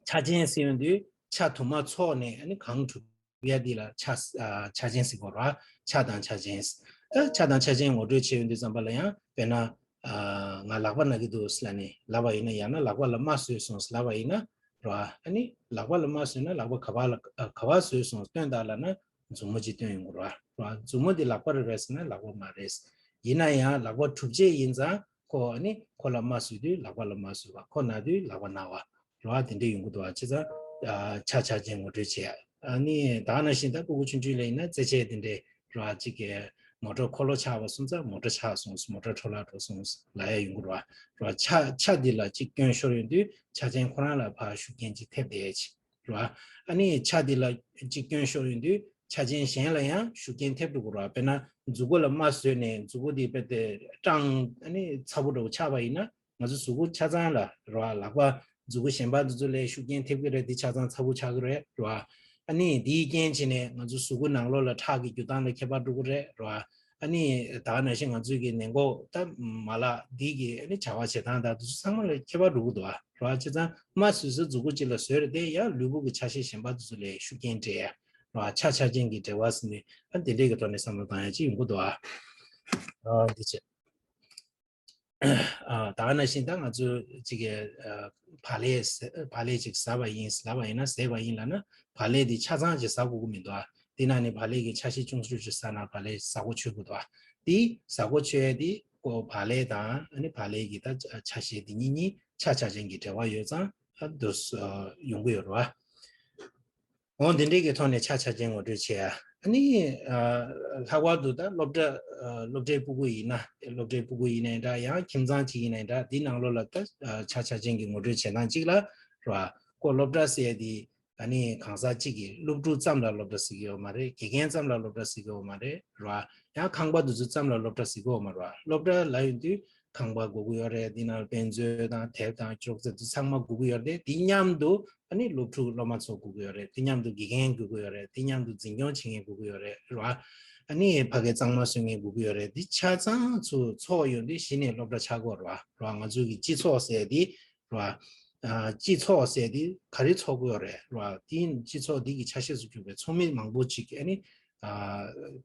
ཆ་ཅན་ཟེར་ཡོང་དུས་ཆ་དུ་མ་ཚོགས་ནས་ཨ་ནི་གང་གྲུབ་ཡ་འདི་ལ་ཆ་ཨ་ཆ་ཅན་ཟེར་གྱི་ཡོད་རེད་བ། ཆ་དང་ཆ་ཅན། ཨ་ཆ་དང་ཆ་ཅན་ངོ་སྤྲོད་བྱེད་ཡོང་དུས་ཙམ་པ་ལ་ཡང་དཔེར་ན་ཨ་ང་ལག་པ་ན་གི་འདུག་ཟེར་ལབ་ནས་ལབ་པ་ཡིན་ན། ཡང་ན་ལག་པ་ལ་རྨ་བཟོས་སོང་ཟེར་ལབ་པ་ཡིན་ན་རེད་བ། ཨ་ནི་ལག་པ་ལ་རྨ་བཟོས་ན་ལག་པ་ག་པ་ལ་ཨ་ག་པ་བཟོས་སོང་སྟོན་དང་ལབ་ན་མཛུབ་མོ་གཅིག་སྟོན་ཡོང་གི་རེད་བ། རེད་བ། མཛུབ་མོ་འདི་ལག་པ་རེད་པས་ཟེར་ན་ལག་པ་མ་རེད། ཡིན་ན་ཡང་ལག་པ་གྲུབ་རྗེས་ཡིན་ཙང་ཁོ་ཨ་ནི་ཁོ་ལ་རྨ་བཟོས་དུས་ལག་པ་ལ་རྨ་བཟོས་པ། ཁོ་ན་དུས་ལག་པ་ན་བ། རེད་བ། དེ་འདྲ་ཡོང་གི་འདུག་བ། བྱས་ཙང་ཨ་ཆ་ཆ་ཅན་ངོ་སྤྲོད་བྱེད་ཡ། ཨ་ནི་ད་ག་ནང་བཞིན་ད་སྤུ་གུ་ཆུང་ཆུང་ལ་ཡིན་ན་རྩེད་ཆས་དེ་འདྲའི་རེད་བ། གཅིག་གི་ མོ་ཊ་འཁོར་ལོ་ཆག་པ་སོང་ཙང་མོ་ཊ་ཆག་སོང་། མོ་ཊ་འཕྲོ་བརླག་འགྲོ་སོང་ལབ་ཡ་ཡོང་གི་རེད་བ། རེད་བ། ཆ་ཆ་འདི་ལ་གཅིག་སྐྱོན་ཤོར་ཡོང་དུས་ཆ་ཅན་ཁོ་རང་ལ་ཕར་ཤུགས་རྐྱེན་གཅིག་ཐེབས་བསྡད་ཅིག་རེད་བ། ཨ་ནི་ཆ་འདི་ལ་གཅིག་སྐྱོན་ཤོར་ཡོང་དུས་ཆ་ཅན་གཞན་ལ་ཡང་ཤུགས་རྐྱེན་ཐེབས་འགྲོ་གི་རེད་བ། དཔེར་ན་མཛུ་གུ་ལ་རྨ་བཟོས་ནས་མཛུ་གུ་འདི་དཔེ་དེ་སྐྲངས་ཨ་ནི་ཚ་པོ་འདྲ་པོ་ཆགས་པ་ཡིན་ན། ང་ཚོ་གཟུགས་པོ་ཆ་ཚང་ལ་རེད་བ། ལག་པ་མཛུ་གུ་གཞན་པ་འདི་ཚོ་ལ་ཤུགས་རྐྱེན་ཐེབས་ཀྱི་རེད། འདི་ཆ་ཚང་ཚ་པོ་ཆགས་ཀྱི་རེད། རེད་བ། ཨ་ནི་འདིའི་རྐྱེན་བྱས་ནས་ང་ཚོ་གཟུགས་པོ་ནང་ལོགས་ལ་ཁྲག་གི་རྒྱུ་སྟངས་ལ་ཁྱད་པར་འགྲོ་གི་རེད། རེད་བ། ཨ་ནི་ད་ག་ནང་བཞིན་ང་ཚོའི་གི་ནད་འགོག་ད་མ་ལག་འདི་གི་ཨ་ནི་བྱ་བ་བྱེད་སྟངས་དང་འདི་ཚོ་ཚང་མ་ལ་ཁྱད་པར་འགྲོ་གི་འདུག་བ། རེད་བ། བྱས་ཙང་རྨ་བཟོས་ས་མཛུ་གུ་གཅིག་ལ་བཟོས་རེད་དེ་ཡང་ལུས་པོ་གི་ཆ་ཤས་གཞན་པ་འདི་ཚོ་ལ་ཤུགས་རྐྱེན་སྤྲད་ཡ། རེད་བ། ཆ་ཆ་རྐྱེན་གྱི་འབྲེལ་བ་ཟེར་ནས་ཨ་འདི་འདྲས་ཀྱི་ཐོག་ནས་བསམ་བློ་བཏང་ཡ་ཅིག་ཡོང་གི་འདུག་བ། ཨ་འདི་བྱས། ཨ་ད་ག་ནང་བཞིན་ད་ང་ཚོ་གཅིག་གི་ཨ་བག་ལེབ་ཟ་བག་ལེབ་ཅིག་ཟ་བ་ཡིན། ལབ་པ་ཡིན་ན། ཟས་པ་ཡིན་ལབ་ན་བག་ལེབ་འདི་ཆ་ཚང་ཅིག་ཟ་དགོས་ཀྱི་མི་འདུག་ཨ། འདི་ནང་ནས་བག་ལེབ་ཀྱི་ཆ་ཤས་ཆུང་ཤོས་ཅིག་ཟ་ན་བག་ལེབ་ཟ་གོ་ཆོད་ཀྱི་འདུག་ཨ། འདི་ཟ་གོ་ཆོད་ཡ་འདི་ཁོ་བག་ལེབ་དང་ཨ་ནི་བག་ལེབ་ཀྱི་ད་ཆ་ཤས་འདི་གཉིས་གཉིས་ཆ་ཆ་ཅན་གྱི་འབྲེལ་བ་ཡོད་ཙང་ཨ་འདུག་སེ་ཡོང་གི་ཡོད་རེད་བ། འོ་འདི་འདྲའི་གི་ཐོག་ནས་ཆ་ཆ་ཅན་ངོ་སྤྲོད་བྱེད་ཡ། ཨ་ནི་ཨ་ལྷག་པར་དུ་ད་སློབ་གྲྭ་ཨ་སློབ་གྲྭའི་སྤུ་གུ་ཡིན་ན། སློབ་གྲྭའི་སྤུ་གུ་ཡིན་ནའི་འདྲ། ཡང་ཁྱིམ་ཚང་གཅིག་ཡིན་ནའི་འདྲ། འདི་ནང་ལོགས་ལ་ད་ཨ་ཆ་ཆ་ཅན་གྱི་ངོ་སྤྲོད་བྱེད་སྟངས་གཅིག་ལ་རེད་བ། ཁོ་སློབ་གྲྭ་ཟེར་ཡ་དེ་ཨ་ནི་གང་ཟག་གཅིག་གི་སློབ་ཕྲུག་ཙམ་ལ་སློབ་གྲྭ་ཟེར་གྱི་ཡོད་མ་རེད། དགེ་རྒན་ཙམ་ལ་སློབ་གྲྭ་ཟེར་གྱི་ཡོད་མ་རེད། རེད་བ། ཡང་ཁང་པ་འདི་ཚོ་ཙམ་ལ་སློབ་གྲྭ་ཟེར་གྱི་ཡོད་མ་རེད་བ། སློབ་གྲྭ་ལབ་ཡོང་དུས་ཁང་པ་དགོས་ཀྱི་ཡོད་རེད། འདི་ནང་དཔེ་མཛོད་དང་དེབ་དང་ཅོག་ཙེ་འདི་ཚང་མ་དགོས་ཀྱི་ཡོད་རེད། འདི་མཉམ་དུ་ཨ་ནི་སློབ་ཕྲུག་སློབ་མ་ཚོ་དགོས་ཀྱི་ཡོད་རེད། འདི་མཉམ་དུ་དགེ་རྒན་དགོས་ཀྱི་ཡོད་རེད། འདི་མཉམ་དུ་འཛིན་སྐྱོང་བྱེད་མཁན་དགོས་ཀྱི་ཡོད་རེད། རེད་བ། ཨ་ནི་ཕ་གིའི་གཙང་མ་བཟོ་མཁན་དགོས་ཀྱི་ཡོད་རེད། འདི་ཆ་ཚང་ཚོ་ཚོགས་ཡོང་དུས་གཞི་ནས་སློབ་གྲྭ་ཆགས་ཀྱི་ཡོད་རེད་བ། རེད་བ། ང་ཚོའི་གི་སྤྱི་ཚོགས་ཟེར་འདི་རེད་བ། ཨ་སྤྱི་ཚོགས་ཟེར་འདི་ག་རེ་ཚོགས་ཀྱི་ཡོད་རེད། རེད་བ། དེ་སྤྱི་ཚོགས་འདི་གི་ཆ་ཤས་སུ་གྱུར་པའི་ཚོགས་མི་མང་པོ་ཅིག་ཨ་ནི་ཨ་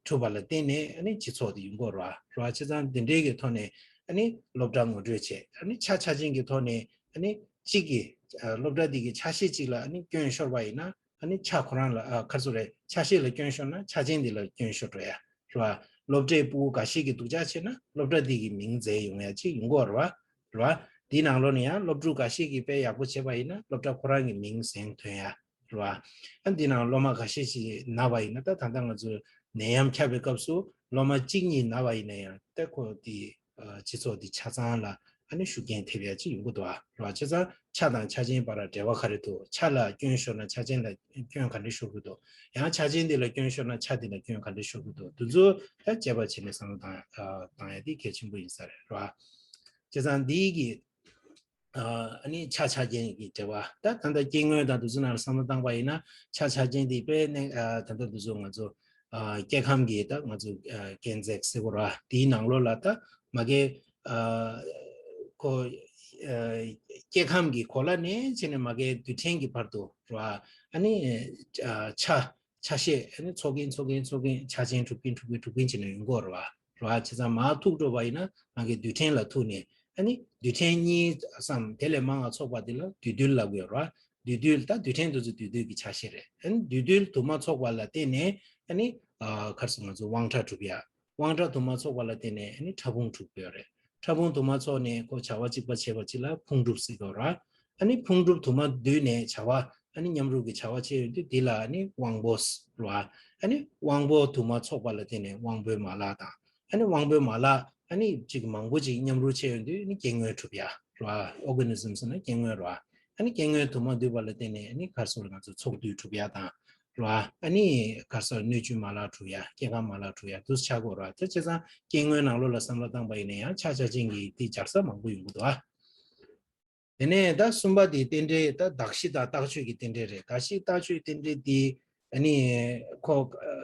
གྲུབ་པ་ལ་བརྟེན་ནས་ཨ་ནི་སྤྱི་ཚོགས་འདི་ཡོང་གི་ཡོད་རེད་བ། རེད་བ། བྱས་ཙང་འདི་འདྲའི་གི་ཐོག་ནས་ཨ་ནི་སློབ་གྲྭ་ངོ་སྤྲོད་བྱས། ཨ་ནི་ཆ་ཆ་ཅན་གྱི་ཐོག་ནས་ཨ་ནི་གཅིག་གི་ཨ་སློབ་གྲྭ་འདི་གི་ཆ་ཤས་གཅིག་ལ་ཨ་ནི་སྐྱོན་ཤོར་བ་ཡིན་ན་ཨ་ནི་ཆ་ཁོ་རང་ལ་ཨ་ག་རེ་ཟེར་དགོས་རེད། ཆ་ཤས་ལ་སྐྱོན་ཤོར་ན་ཆ་ཅན་འདི་ལ་སྐྱོན་ཤོར་འགྲོ་ཡ། རེད་བ། སློབ་གྲྭའི་སྤུ་གུ་འགའ་ཤས་ཀྱིས་སྡུག་ཅག་བྱས་ན་སློབ་གྲྭ་འདི་གི་མིང་འཛད་ཡོང་ཡ་ཅིག་ཡོང་གི་ཡོད་རེད་བ། རེད་བ། འདིའི་ནང་ལོགས་ནས་ཡང་སློབ་ཕྲུག་འགའ་ཤས་ཀྱིས་དཔེ་ཡག་པོ་བྱས་པ་ཡིན་ན་སློབ་གྲྭ་ཁོ་རང་གི་མིང་གཟེངས་ཐོན་ཡ། རེད་བ། ཨ་འདི་ནང་སློབ་མ་འགའ་ཤས་ཤིག་ན་བ་ཡིན་ན། ད་ད་ལྟ་ང་ཚོ་ནད་ཡམས་ཁྱབ་པའི་སྐབས་སུ་སློབ་མ་གཅིག་གཉིས་ན་བ་ཡིན་ན་ཡང་ད་ཁོ་དེ་ཨ་སྤྱི་ཚོགས་འདི་ཆ་ཚང་ལ་ཨ་ནི་ཤུགས་རྐྱེན་ཐེབས་ཡ་ཅིག་ཡོང་གི་འདུག་ཨ། རེད་བ། བྱས་ཙང་ཆ་དང་ཆ་ཅན་བར་འབྲེལ་བ་ག་རེ་འདུག་ཆ་ལ་སྐྱོན་ཤོར་ན་ཆ་ཅན་ལ་སྐྱོན་ག་འདྲ་ཤོར་གི་འདུག་ཡང་ཆ་ཅན་འདི་ལ་སྐྱོན་ཤོར་ན་ཆ་འདི་ལ་སྐྱོན་ག་འདྲ་ཤོར་གི་འདུག་འདི་ཚོ་ད་དཔྱད་པ་བྱས་ནས་བསམ་བློ་བཏང་ཨ་བཏང་ཡ་དེ་གལ་ཆེན་པོ་ཡིན་ས་རེད། རེད་བ། བྱས་ཙང་འདི་གི་ཨ་ནི་ཆ་ཆ་རྐྱེན་གྱི་འབྲེལ་བ། ད་ད་ལྟ་སྐྱེ་དངོས་དང་དེ་ཚོ་ནང་ལ་བསམ་བློ་བཏང་པ་ཡིན་ན་ཆ་ཆ་རྐྱེན་དེ་དཔེ་ནས་ཨ་ད་ལྟ་དེ་ཚོ་ང་ཚོ་ཨ་སྐྱེ་ཁམས་ཀྱི་ད་ང་ཚོ་ཨ་སྐྱེ་འཛེག་ཟེར་བ་ར། དེའི་ནང་ལོགས་ལ་ད་མ་གི་ཨ་ཁོ་ཨ་སྐྱེ་ཁམས་ཀྱི་གོ་ལ་ནས་བྱས་ནས་མ་གི་རྡུལ་ཕྲན་གྱི་བར་དུ་ར། ཨ་ནི་ཨ་ཆ་ཆ་ཤས་ཨ་ནི་ཚོགས་ཀྱིན་ཚོགས་ཀྱིན་ཚོགས་ཀྱིན་ཆ་ཅན་གྲུབ་ཀྱིན་གྲུབ་ཀྱིན་གྲུབ་ཀྱིན་བྱས་ནས་ཡོང་གི་ཡོད་རེད་བ། རེད་བ། བྱས་ཙང་མར་ཐུག་འགྲོ་བ་ཡིན་ན་མ་གི་རྡུལ་ཕྲན་ལ་ཐུག་ནས་ཨ་ནི་རྡུལ་ཕྲན་གཉིས་སམ་དེ་ལས་མང་བ་ཚོགས་པ་དེ་ལ་འདུས་རྡུལ་ལབ་ཀྱི་ཡོད་རེད་བ། འདུས་རྡུལ། ད་རྡུལ་ཕྲན་དེ་ཚོ་འདུས་རྡུལ་གྱི་ཆ་ཤས་རེད། ཨ་ནི་འདུས་རྡུལ་དུ་མ་ཚོགས་པ་ལ་བརྟེན་ནས་ཨ་ནི་ཨ་ག་རེ་ཟེར་ང་ཚོ་དབང་ཕྲ་གྲུབ་ཡ། དབང་ཕྲ་དུ་མ་ཚོགས་པ་ལ་བརྟེན་ནས་ཨ་ནི་ཕྲ་ཕུང་གྲུབ་ཀྱི་ཡོད་རེད། ཕྲ་ཕུང་དུ་མ་ཚོགས་ནས་ཁོ་བྱ་བ་གཅིག་པ་བྱས་པ་གཅིག་ལ་ཕུང་གྲུབ་ཟེར་གྱི་ཡོད་རེད། ཨ་ནི་ཕུང་གྲུབ་དུ་མ་འདུས་ནས་བྱ་བ་ཨ་ནི་མཉམ་རུབ་ཀྱི་བྱ་བ་བྱས་ཡོང་དུས་འདི་ལ་ཨ་ནི་དབང་པོ་ཟེར་རེད་བ། ཨ་ནི་དབང་པོ་དུ་མ་ཚོགས་པ་ལ་བརྟེན་ནས་དབང་པོའི་མ་ལག་དང་། ཨ་ནི་དབང་པོའི་མ་ལག་ཨ་ནི་གཅིག་མང་པོ་ཅིག་མཉམ་རུབ་བྱས་ཡོང་དུས་ཨ་ནི་སྐྱེ་དངོས་གྲུབ་ཡ་རེད་བ། ཨོར་ག་ནི་ཛམ་ཟེར་ན་སྐྱེ་དངོས་རེད་བ། ཨ་ནི་སྐྱེ་དངོས་དུ་མ་འདུས་པ་ལ་བརྟེན་ནས་ཨ་ནི་ག་རེ་ཟེར་ང་ཚོ་ཚོགས་འདུས་གྲུབ་ཡ་དང་། རེད་བ། ཨ་ནི་ག་རེ་ཟེར་སྣོད་བཅུད་མ་ལག་གྲུབ་ཡ། སྐྱེ་ཁམས་མ་ལག་གྲུབ་ཡ་དེ་ཚོ་ཆགས་ཀྱི་ཡོད་རེད་བ། དེ་བྱས་ཙང་སྐྱེ་དངོས་ནང་ལོགས་ལ་བསམ་བློ་བཏང་པ་ཡིན་ན་ཡང་ཆ་ཆ་ཅན་གྱི་དེ་སྦྱར་ས་མང་པོ་ཡོང་གི་འདུག་ཨ། དེ་ནས་ད་གསུམ་པ་དེ་རྟེན་འབྲེལ། ད་གདགས་གཞི་དང་རྟགས་ཆོས་ཀྱི་རྟེན་འབྲེལ་རེད། གདགས་གཞི་རྟགས་ཆོས་རྟེན་འབྲེལ་དེ་ཨ་ནི་ཁོ་ཨ་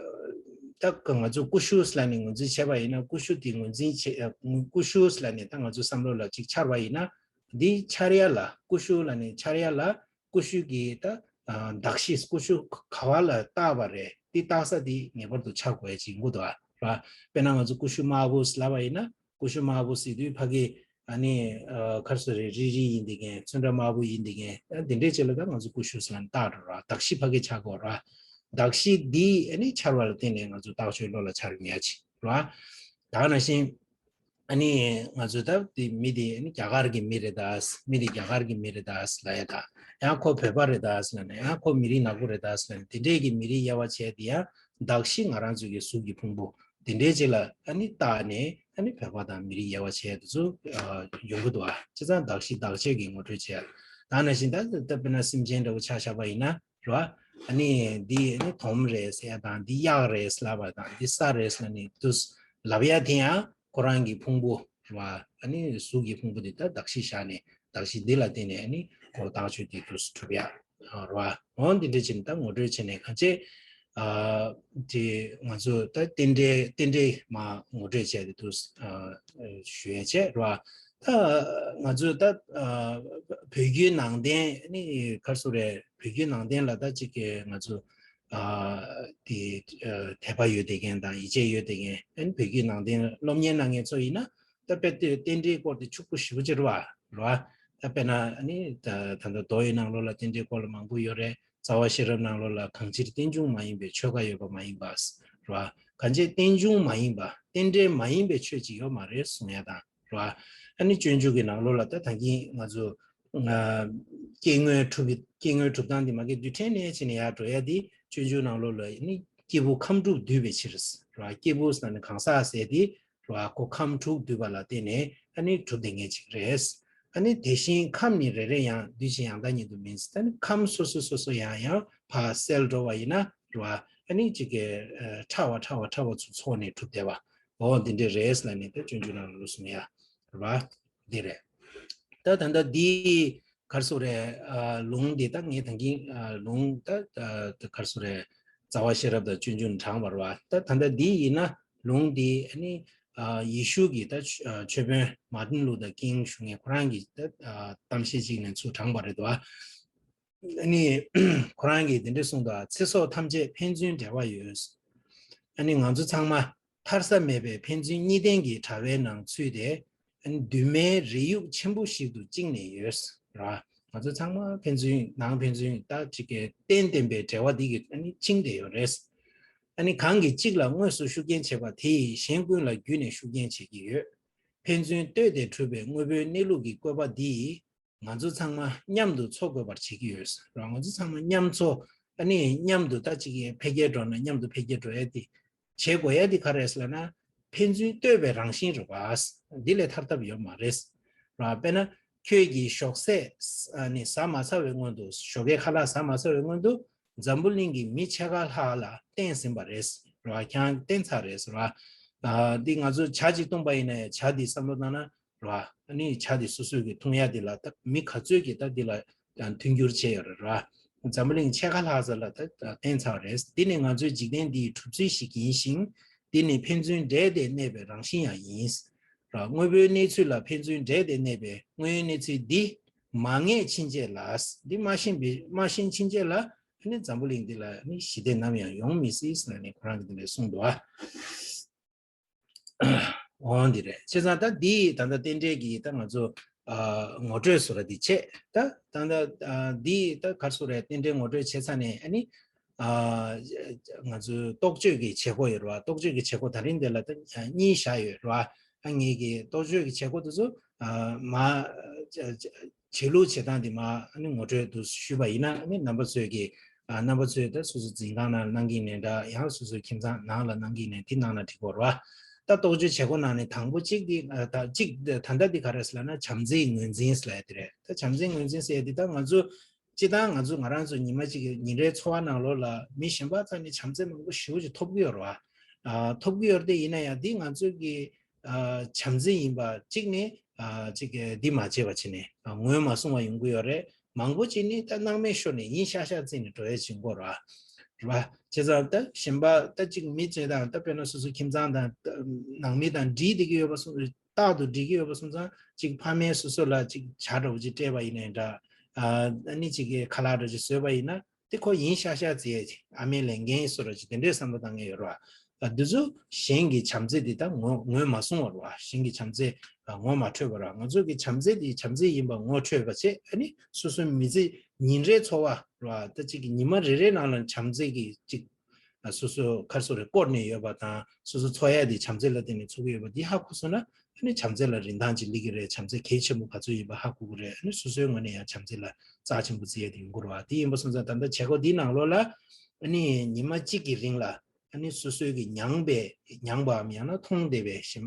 ད་ང་ཚོ་ཀུ་ཤུ་ཟེར་ལབ་ནས་ངོས་འཛིན་བྱས་པ་ཡིན་ན། ཀུ་ཤུ་དེ་ངོས་འཛིན་བྱེད་ཀུ་ཤུ་ཟེར་ལབ་ནས་ད་ང་ཚོ་བསམ་བློ་ལ་ཅིག་འཆར་བ་ཡིན་ན། འདི་འཆར་ཡ་ལ་ཀུ་ཤུ་ལབ་ནས་འཆར་ཡ་ལ་ཀུ་ཤུ་གི་ད་ཨ་གདགས་གཞི། ཀུ་ཤུ་ག་བ་ལ་བཏགས་པ་རེད། འདི་བཏགས་ས་འདི་ངེས་པར་དུ་འཆར་དགོས་ཡ་ཅིག་ཡིན་དགོས་འདུག་ཨ། རེད་བ། དཔེར་ན་ང་ཚོ་ཀུ་ཤུ་དམར་པོ་ཟེར་ལབ་པ་ཡིན་ན། ཀུ་ཤུ་དམར་པོ་ཟེར་དུས་ཕ་གི་ཨ་ནི་ཨ་ག་རེ་ཟེར་རེད། རིལ་རིལ་ཡིན་བསྡད་མཁན། ཚོན་ཁྲ་དམར་པོ་ཡིན་བསྡད་མཁན། ཨ་འདི་འདྲས་ཅིག་ལ་ད་ང་ཚོ་ཀུ་ཤུ་ཟེར་ལབ་ནས་བཏགས་འགྲོ་ར། གདགས་གཞི་ཕ་གི་ཆགས་དགོས་ར། གདགས་གཞི་འདི་ཨ་ནི་འཆར་བ་ལ་བརྟེན་ནས་ང་ཚོ་རྟགས་ཆོས་བློ་ལ་འཆར་ཡོང་ཡ་ཅིག་ར། ད་ག་ནང་བཞིན་ཨ་ནི་ང་ཚོ་ད་འདི་མི་འདི་ཨ་ནི་རྒྱ་གར་གྱི་མི་རེད་ད། མི་འདི་རྒྱ་གར་གྱི་མི་རེད་ད་ལབ་ཡ་དང་། ཡང་ཁོ་བོད་པ་རེད་ད་ལབ་ནས། ཡང་ཁོ་མི་རིགས་ནག་པོ་རེད་ད་ལབ་ནས། འདི་འདྲས་ཀྱི་མི་རིགས་དབྱེ་བ་བྱས་དེ་ཡང་གདགས་གཞི་ང་རང་ཚོའི་གི་གཟུགས་ཀྱི་ཕུང་པོ། དེ་འདྲའི་ཅིག་ལ་ཨ་ནི་བརྟགས་ནས་ཨ་ནི་བོད་པ་དང་མི་རིགས་དབྱེ་བ་ཕྱེ་ཡ་དེ་ཚོ་ཡོང་གི་འདུག་ཨ། བྱས་ཙང་གདགས་གཞི་བདག་གཅོད་ཀྱི་ངོ་སྤྲོད་བྱས་ཡ། ད་ནང་བཞིན་ད་ད་དཔེར་ན་སེམས་ཅན་འདྲ་བོ་ཆ་བཞག་པ་ཡིན་ན་རེད་བ། ཨ་ནི་འདི་ཨ་ནི་དོམ་རེད་ཟེར་ཡ་དང་འདི་གཡག་རེད་ལབ་པ་དང་འདི་ས་རེད་ལབ་ནས་དུས་ལབ་ཡ་དེ་ཡང་ཁོ་རང་གི་ཕུང་པོ་རེད་བ། ཨ་ནི་གཟུགས་ཀྱི་ཕུང་པོ་འདི་ད་གདགས་གཞི་བཞག་ནས་གདགས་གཞི་འདི་ལ་བརྟེན་ནས་ཨ་ནི་ཁོ་བརྟག་དཔྱད་དེ་དུས་གྲུབ་ཡ་རེད་བ། འོ་འདི་འདྲ་བྱས་ནས་ད་ངོ་སྤྲོད་བྱས་ནས་གང་བྱས་ཨ་དེ་ང་ཚོ་ད་རྟེན་འབྲེལ་རྟེན་འབྲེལ་མ་ངོ་སྤྲོད་བྱས་ཏེ་དུས་ཨ་ཞུ་ཡ་བྱས་རེད་བ། ད་ང་ཚོས་ད་ཨ་བོད་བརྒྱུད་ནང་བསྟན་ནི་ག་རེ་ཟེར་དགོས་རེད། བོད་བརྒྱུད་ནང་བསྟན་ལ་ད་ཅིག་གི་ང་ཚོ་ཨ་དེ་ཨ་དད་པ་ཡོད་བསྡད་མཁན་དང་ཡིད་ཆེས་ཡོད་བསྡད་མཁན། ཨ་ནི་བོད་བརྒྱུད་ནང་བསྟན་སློབ་གཉེར་གནང་མཁན་ཚོ་ཡིན་ན་ད་དཔེ་དེ་རྟེན་འབྲེལ་སྐོར་དེ་ཕྱུག་པོ་ཞེ་པོ་ཅིག་རེད་བ། རེད་བ། ད་དཔེར་ན་ཨ་ནི་ད་ད་ལྟ་མདོ་ཡི་ནང་ལོགས་ལ་རྟེན་འབྲེལ་སྐོར་ལ་མང་པོ་ཡོད་རེད། རྩ་བ་ཤེས་རབ་ནང་ལོགས་ལ་གང་ཕྱིར་རྟེན་འབྱུང་མ་ཡིན་པའི་ཆོས་འགའ་ཡོད་པ་མ་ཡིན་པ། རེད་བ། གང་ཕྱིར་རྟེན་འབྱུང་མ་ཡིན་པ་རྟེན་འབྲེལ་མ་ཡིན་པའི་ཆོས་ཅིག་ཡོད་མ་རེད་གསུང་ཡ་དང་། རེད་བ། ཨ་ནི་སྤྱོད་འཇུག་གི་ནང་ལོགས་ལ་ད་ད་གིན་ང་ཚོ་ཨ་སྐྱེ་དངོས་གྲུབ་པའི་སྐྱེ་དངོས་གྲུབ་སྟངས་འདི་མ་གི་རྡུལ་ཕྲན་ནས་བྱས་ནས་ཡར་འགྲོ་ཡ་འདི་སྤྱོད་འཇུག་ནང་ལོགས་ལ་ཨ་ནི་སྐྱེས་བུ་ཁམས་དྲུག་འདུས་པའི་ཕྱིར། རེད་བ། སྐྱེས་བུ་ཟེར་ན་གང་ཟག་ཟེར་དེ་རེད་བ། ཁོ་ཁམས་དྲུག་འདུས་པ་ལ་བརྟེན་ནས་ཨ་ནི་གྲུབ་བསྡད་མཁན་ཅིག་རེད། ཨ་ནི་དེ་བཞིན་ཁམས་ནི་རེ་རེ་ཡང་། འདུས་བྱས་ཡང་དག་ཉིད་དུ་མིན། ཟེར་ད་ནི་ཁམས་སོ་སོ་སོ་སོ་ཡང་ཡང་ཕར་སེལ་འགྲོ་བ་ཡིན་ན་རེད་བ། ཨ་ནི་ཅིག་གི་ཨ་ཕྲ་བ་ཕྲ་བ་ཕྲ་བ་ཚུར་ཚོགས་ནས་གྲུབ་བསྡད་པ། འོ་འདི་འདྲ་རེད་ལབ་ནས་ད་སྤྱོད་འཇུག་ནང་ལ་གསུང་ཡ་རེད་བ། འདི་རེད། ད་ད་ལྟ་འདི་ག་རེ་ཟེར་དགོས་རེད། ཨ་ལུང་འདི་ད་ངས་ད་གིན་ཨ་ལུང་ད་ཨ་ད་ག་རེ་ཟེར་དགོས་རེད། རྩ་བ་ཤེས་རབ་དང་སྤྱོད་འཇུག་ནས་དྲངས་པ་རེད་བ། ད་ད་ལྟ་འདི་ཡིན་ན་ལུང་འདི་ཨ་ནི་ཨ་ཡེ་ཤུ་གི་ད་ཆོས་ཨ་ཆོས་དཔོན་མར་ཏིན་ལུ་ཐར་ཀིང་ཞུ་མཁན་ཁོ་རང་གི་ད་ཨ་གཏམ་བཤད་ཅིག་ནས་ཚུར་དྲངས་པ་རེད་བ། ཨ་ནི་ཁོ་རང་གིས་འདི་འདྲ་གསུངས་འདུག། ཚེ་སྲོག་ཐམས་ཅད་ཕན་ཚུན་འབྲེལ་བ་ཡོད། ཨ་ནི་ང་ཚོ་ཚང་མ་ཐར་ས་མེད་པའི་ཕན་ཚུན་གཉིས་ལྡན་གྱི་དྲ་བའི་ནང་ཚུད་དེ། ཨ་ནི་མདུན་མའི་རི་ཡུག་ཆེན་པོ་ཞིག་ཏུ་བཅིངས་ནས་ཡོད། ར། ང་ཚོ་ཚང་མ་ཕན་ཚུན་ནང་ཕན་ཚུན་ད་ཅིག་གི་རྟེན་བརྟེན་པའི་འབྲེལ་བ་འདི་གིས་ཨ་ནི་བཅིངས་བསྡད་ཡོད་རེད། ཨ་ནི་གང་གིས་གཅིག་ལ་དངོས་སུ་ཤུགས་རྐྱེན་བྱེད་པ་དེ་ཡིས་གཞན་ཀུན་ལ་བརྒྱུད་ནས་ཤུགས་རྐྱེན་བྱེད་ཀྱི་ཡོད། ཕན་ཚུན་ལྟོས་ཏེ་གྲུབ་པའི་དངོས་པོའི་གནས་ལུགས་ཀྱི་བཀོད་པ་འདི་ཡིས། ང་ཚོ་ཚང་མ་མཉམ་དུ་འཚོ་དགོས་པར་བྱེད་ཀྱི་ཡོད་ཟེར་བ། ང་ཚོ་ཚང་མ་མཉམ་འཚོ། ཨ་ནི་མཉམ་དུ་ད་ཅིག་འཕེལ་རྒྱས་འགྲོ་ན་མཉམ་དུ་འཕེལ་རྒྱས་འགྲོ་ཡ་དེ་བྱེད་དགོས་ཡ་དེ་ག་རེ་རེད་ལབ་ན། ཕན་ཚུན་ལྟོས་པའི་རང་བཞིན་རེད་བ། འདི་ལས་ཐར་ཐབས་ཡོད་མ་རེད། ར། དཔེར་ན་ཁྱོད་ཀྱིས་ཞོགས་ཟས་ཨ་ནི་ཟ་མ་ཚར་བའི་སྔོན་དུ། ཞོགས་ཀའི་ཁ་ལག་ཟ་མ་ཚར་བའི་སྔོན་དུ་འཛམ་བུ་གླིང་གི་མི་ཕྱེད་ཀ་ལྷག་ལ་བསྟན་ཟིན་པ་རེད། ར། ཁྱེད་རང་བསྟན་ཚར་རེད་ཟེར་བ། ཨ་འདི་ང་ཚོ་ཇ་ཅིག་བཏུངས་པ་ཡིན་ན་ཇ་འདི་བསམ་བློ་བཏང་ན། རེད་བ། ཨ་ནི་ཇ་དེ་སོ་སོའི་གི་འཐུང་ཡ་དེ་ལ་ད་མི་ག་ཚོད་ཀྱིས་ད་འདི་ལ་མཐུན་འགྱུར་བྱས་ཡོད་རེད་ར། འཛམ་བུ་གླིང་ཕྱེད་ཀ་ལྷག་ཙམ་ལ་ད་བསྟན་ཚར་བ་རེད། འདི་ནི་ང་ཚོའི་འཇིག་རྟེན་འདིའི་གྲུབ་ཚུལ་ཞིག་ཡིན་ཞིང་། འདི་ནི་ཕན་ཚུན་འབྲེལ་ཏེ་གནས་པའི་རང་བཞིན་ཡང་ཡིན། ར། དངོས་པོའི་གནས་ཚུལ་ལ་ཕན་ཚུན་འབྲེལ་ཏེ་གནས་པའི་དངོས་ཡོད་གནས་ཚུལ་འདི་མ་ངེས་ཕྱིན་ཆད་ལ། འདི་མ་ཤེས་པའི་མ་ཤེས་ཕྱིན་ཆད་ལ། ཨ་ནི་འཛམ་བུ་གླིང་འདི་ལ་ཨ་ནི་ཞི་བདེ་ནམ་ཡང་ཡོང་མི་སྲིད་ཟེར་ནས་ཁོ་རང་གིས་འདི་འདྲ་གསུངས་འདུག་ཨ། འོང་འདི་རེད། བྱས་ཙང་ད་འདི་ད་ལྟ་རྟེན་འབྲེལ་གྱི་ད་ང་ཚོ་ཨ་ངོ་སྤྲོད་ཟེར་བ་འདི་བྱས། ད་ད་ལྟ་ཨ་འདི་ད་ག་རེ་ཟེར་དགོས་རེད། རྟེན་འབྲེལ་ངོ་སྤྲོད་བྱས་ཚར་ནས་ཨ་ནི་ཨ་ང་ཚོའི་རྟོགས་བརྗོད་ཀྱི་བྱེད་སྒོ་ཡོད་རེད་བ། རྟོགས་བརྗོད་ཀྱི་བྱེད་སྒོ་ད་རིང་འདི་ལ་ད་གཉིས་བཞག་ཡོད་རེད་བ། ཨ་ངེད་ཀྱི་རྟོགས་བརྗོད་ཀྱི་བྱེད་སྒོ་དེ་ཚོ་ཨ་མ་བྱེད་ལུགས་བྱེད་སྟངས་འདི་མ་ཨ་ནི་ངོ་སྤྲོད་དུ་ཞུས་པ་ཡིན་ན། ཨ་ནི་རྣམ་པ་ཚོས་ཀྱི་ཨ་རྣམ་པ་ཚོས་ད་སོ་སོ་འཛིན་ཁང་ནང་གནང་གི་ཡིན་ནའི་འདྲ། ཡང་སོ་སོའི་ཁྱིམ་ཚང་ནང་ལ་གནང་གི་ཡིན་ནའི་དེ་གནང་ན་འགྲིག་གི་རེད་བ། ད་རྟོགས་བརྗོད་བྱེད་སྒོ་ནང་ནས་དང་པོ་གཅིག་འདི་ཨ་ད་གཅིག་ད་ལྟ་འདི་ག་རེ་ཟེར་ལབ་ན་བྱམས་བརྩེའི་ངོས་འཛིན་ཟེར་ཡ་དེ་རེད། ད་བྱམས་བརྩེའི་ངོས་འཛིན་ཟེར་ཡ་དེ་ད་ང་ཚོ་སྤྱིར་བཏང་ང་ཚོ་ང་རང་ཚོ་ཉི་མ་གཅིག་གི་ཉིན་རེའི་འཚོ་བ་ནང་ལོགས་ལ་མི་གཞན་པ་རྩ་ནས་བྱམས་བརྩེ་མང་པོ་ཞེ་པོ་ཅིག་ཐོབ་ཀྱི་ཡོད་རེད་བ། ཨ་ཐོབ་ཀྱི་ཡོད་རེད་དེ། ཡིན་ན་ཡང་འདི་ང་ཚོ་གི་ཨ་བྱམས་བརྩེ་ཡིན་པ་གཅིག་ནི་ཨ་གཅིག་གི་འདི་མ་བྱས་པ་བྱས་ནས་ཨ་ངོས་མ་སྲུང་བ་ཡོང་གི་ཡོད་རེད། མང་པོ་ཅིག་ནི་ད་སྣང་མེད་ཤོར་ནས་ཡིན་ཤག་ཤག་བརྩིས་ནས་འགྲོ་ཡས་བྱེད་དགོས་རེད་བ། རེད་བ། བྱས་ཙང་ད་གཞན་པ་ད་གཅིག་མི་ཚོས་དང་ད་དཔེར་ན་སོ་སོ་ཁྱིམ་ཚང་དང་ད་ནང་མི་དང་འགྲིག་བསྡད་ཀྱི་ཡོད་པ་སོང་། རྟག་ཏུ་འགྲིག་གི་ཡོད་པ་སོང་ཙང་གཅིག་ཕ་མས་སོ་སོ་ལ་གཅིག་ཇ་འདྲ་བོ་ཅིག་སྤྲད་པ་ཡིན་ནའི་འདྲ། ཨ་ནི་གཅིག་གི་ཁ་ལག་འདྲ་ཅིག་བཟོས་པ་ཡིན་ན། དེ་ཁོ་ཡིན་ཤག་ཤག་བརྩི་ཡས་ཅིག་ཨ་མའི་ལས་འགན་བཟོ་འདྲ་ཅིག་དེ་འདྲའི་བསམ་བློ་བཏང་མཁན་ཡོད་རེད་བ། ཨ་འདི་ཚོ་གཞན་གྱི་བྱམས་བརྩེ་འདི་ད་ངོ་ངོས་མ་སྲུང་བ་རེད་བ། གཞན་གྱི་བྱམས་བརྩེ་ཨ་ངོ་མ་འཕྲོད་པ་རེད་བ། ང་ཚོ་གི་བྱམས་བརྩེ་འདི་བྱམས་བརྩེ་ཡིན་པ་ངོ་འཕྲོད་པ་བྱས། ཨ་ནི་སོ་སོའི་མི་ཚེ་ཉིན་རེའི་འཚོ་བ་རེད་བ། ད་ཅིག་གི་ཉི་མ་རེ་རེའི་ནང་ལ་བྱམས་བརྩེ་གི་ཅིག་ཨ་སོ་སོ་ག་རེ་ཟེར་དགོས་རེད། བསྐོར་ནས་ཡོད་པ་དང་། སོ་སོ་འཚོ་ཡ་དེ་བྱམས་བརྩེ་ལ་བརྟེན་ནས་འཚོ་གི་ཡོད་པ་འདི་ཧ་གོ་སོང་ན། ཨ་ནི་བྱམས་བརྩེ་ལ་རིན་ཐང་ཅིག་སླེབས་ཀྱི་རེད། བྱམས་བརྩེ་གལ་ཆེན་པོ་ག་ཚོད་ཡིན་པ་ཧ་གོ་གི་རེད། ཨ་ནི་སོ་སོའི་ངོས་ནས་ཡང་བྱམས་བརྩེ་ལ་རྩ་ཆེན་པོ་བརྩི་ཡ་དེ་ཡོང་གི་རེད་བ། དེ་ཡིན་པ་སོང་ཙང་ད་ལྟ་བྱེད་སྒོ་འདིའི་ནང་ལོགས་ལ་ཨ་ནི་ཉི་མ་གཅིག་གི་རིང་ལ་ ཨ་ནི་སོ་སོའི་གི་མྱངས་པའི་མྱངས་པའམ་ཡང་ན་མཐོང་བསྡད་པའི་ཞིམ་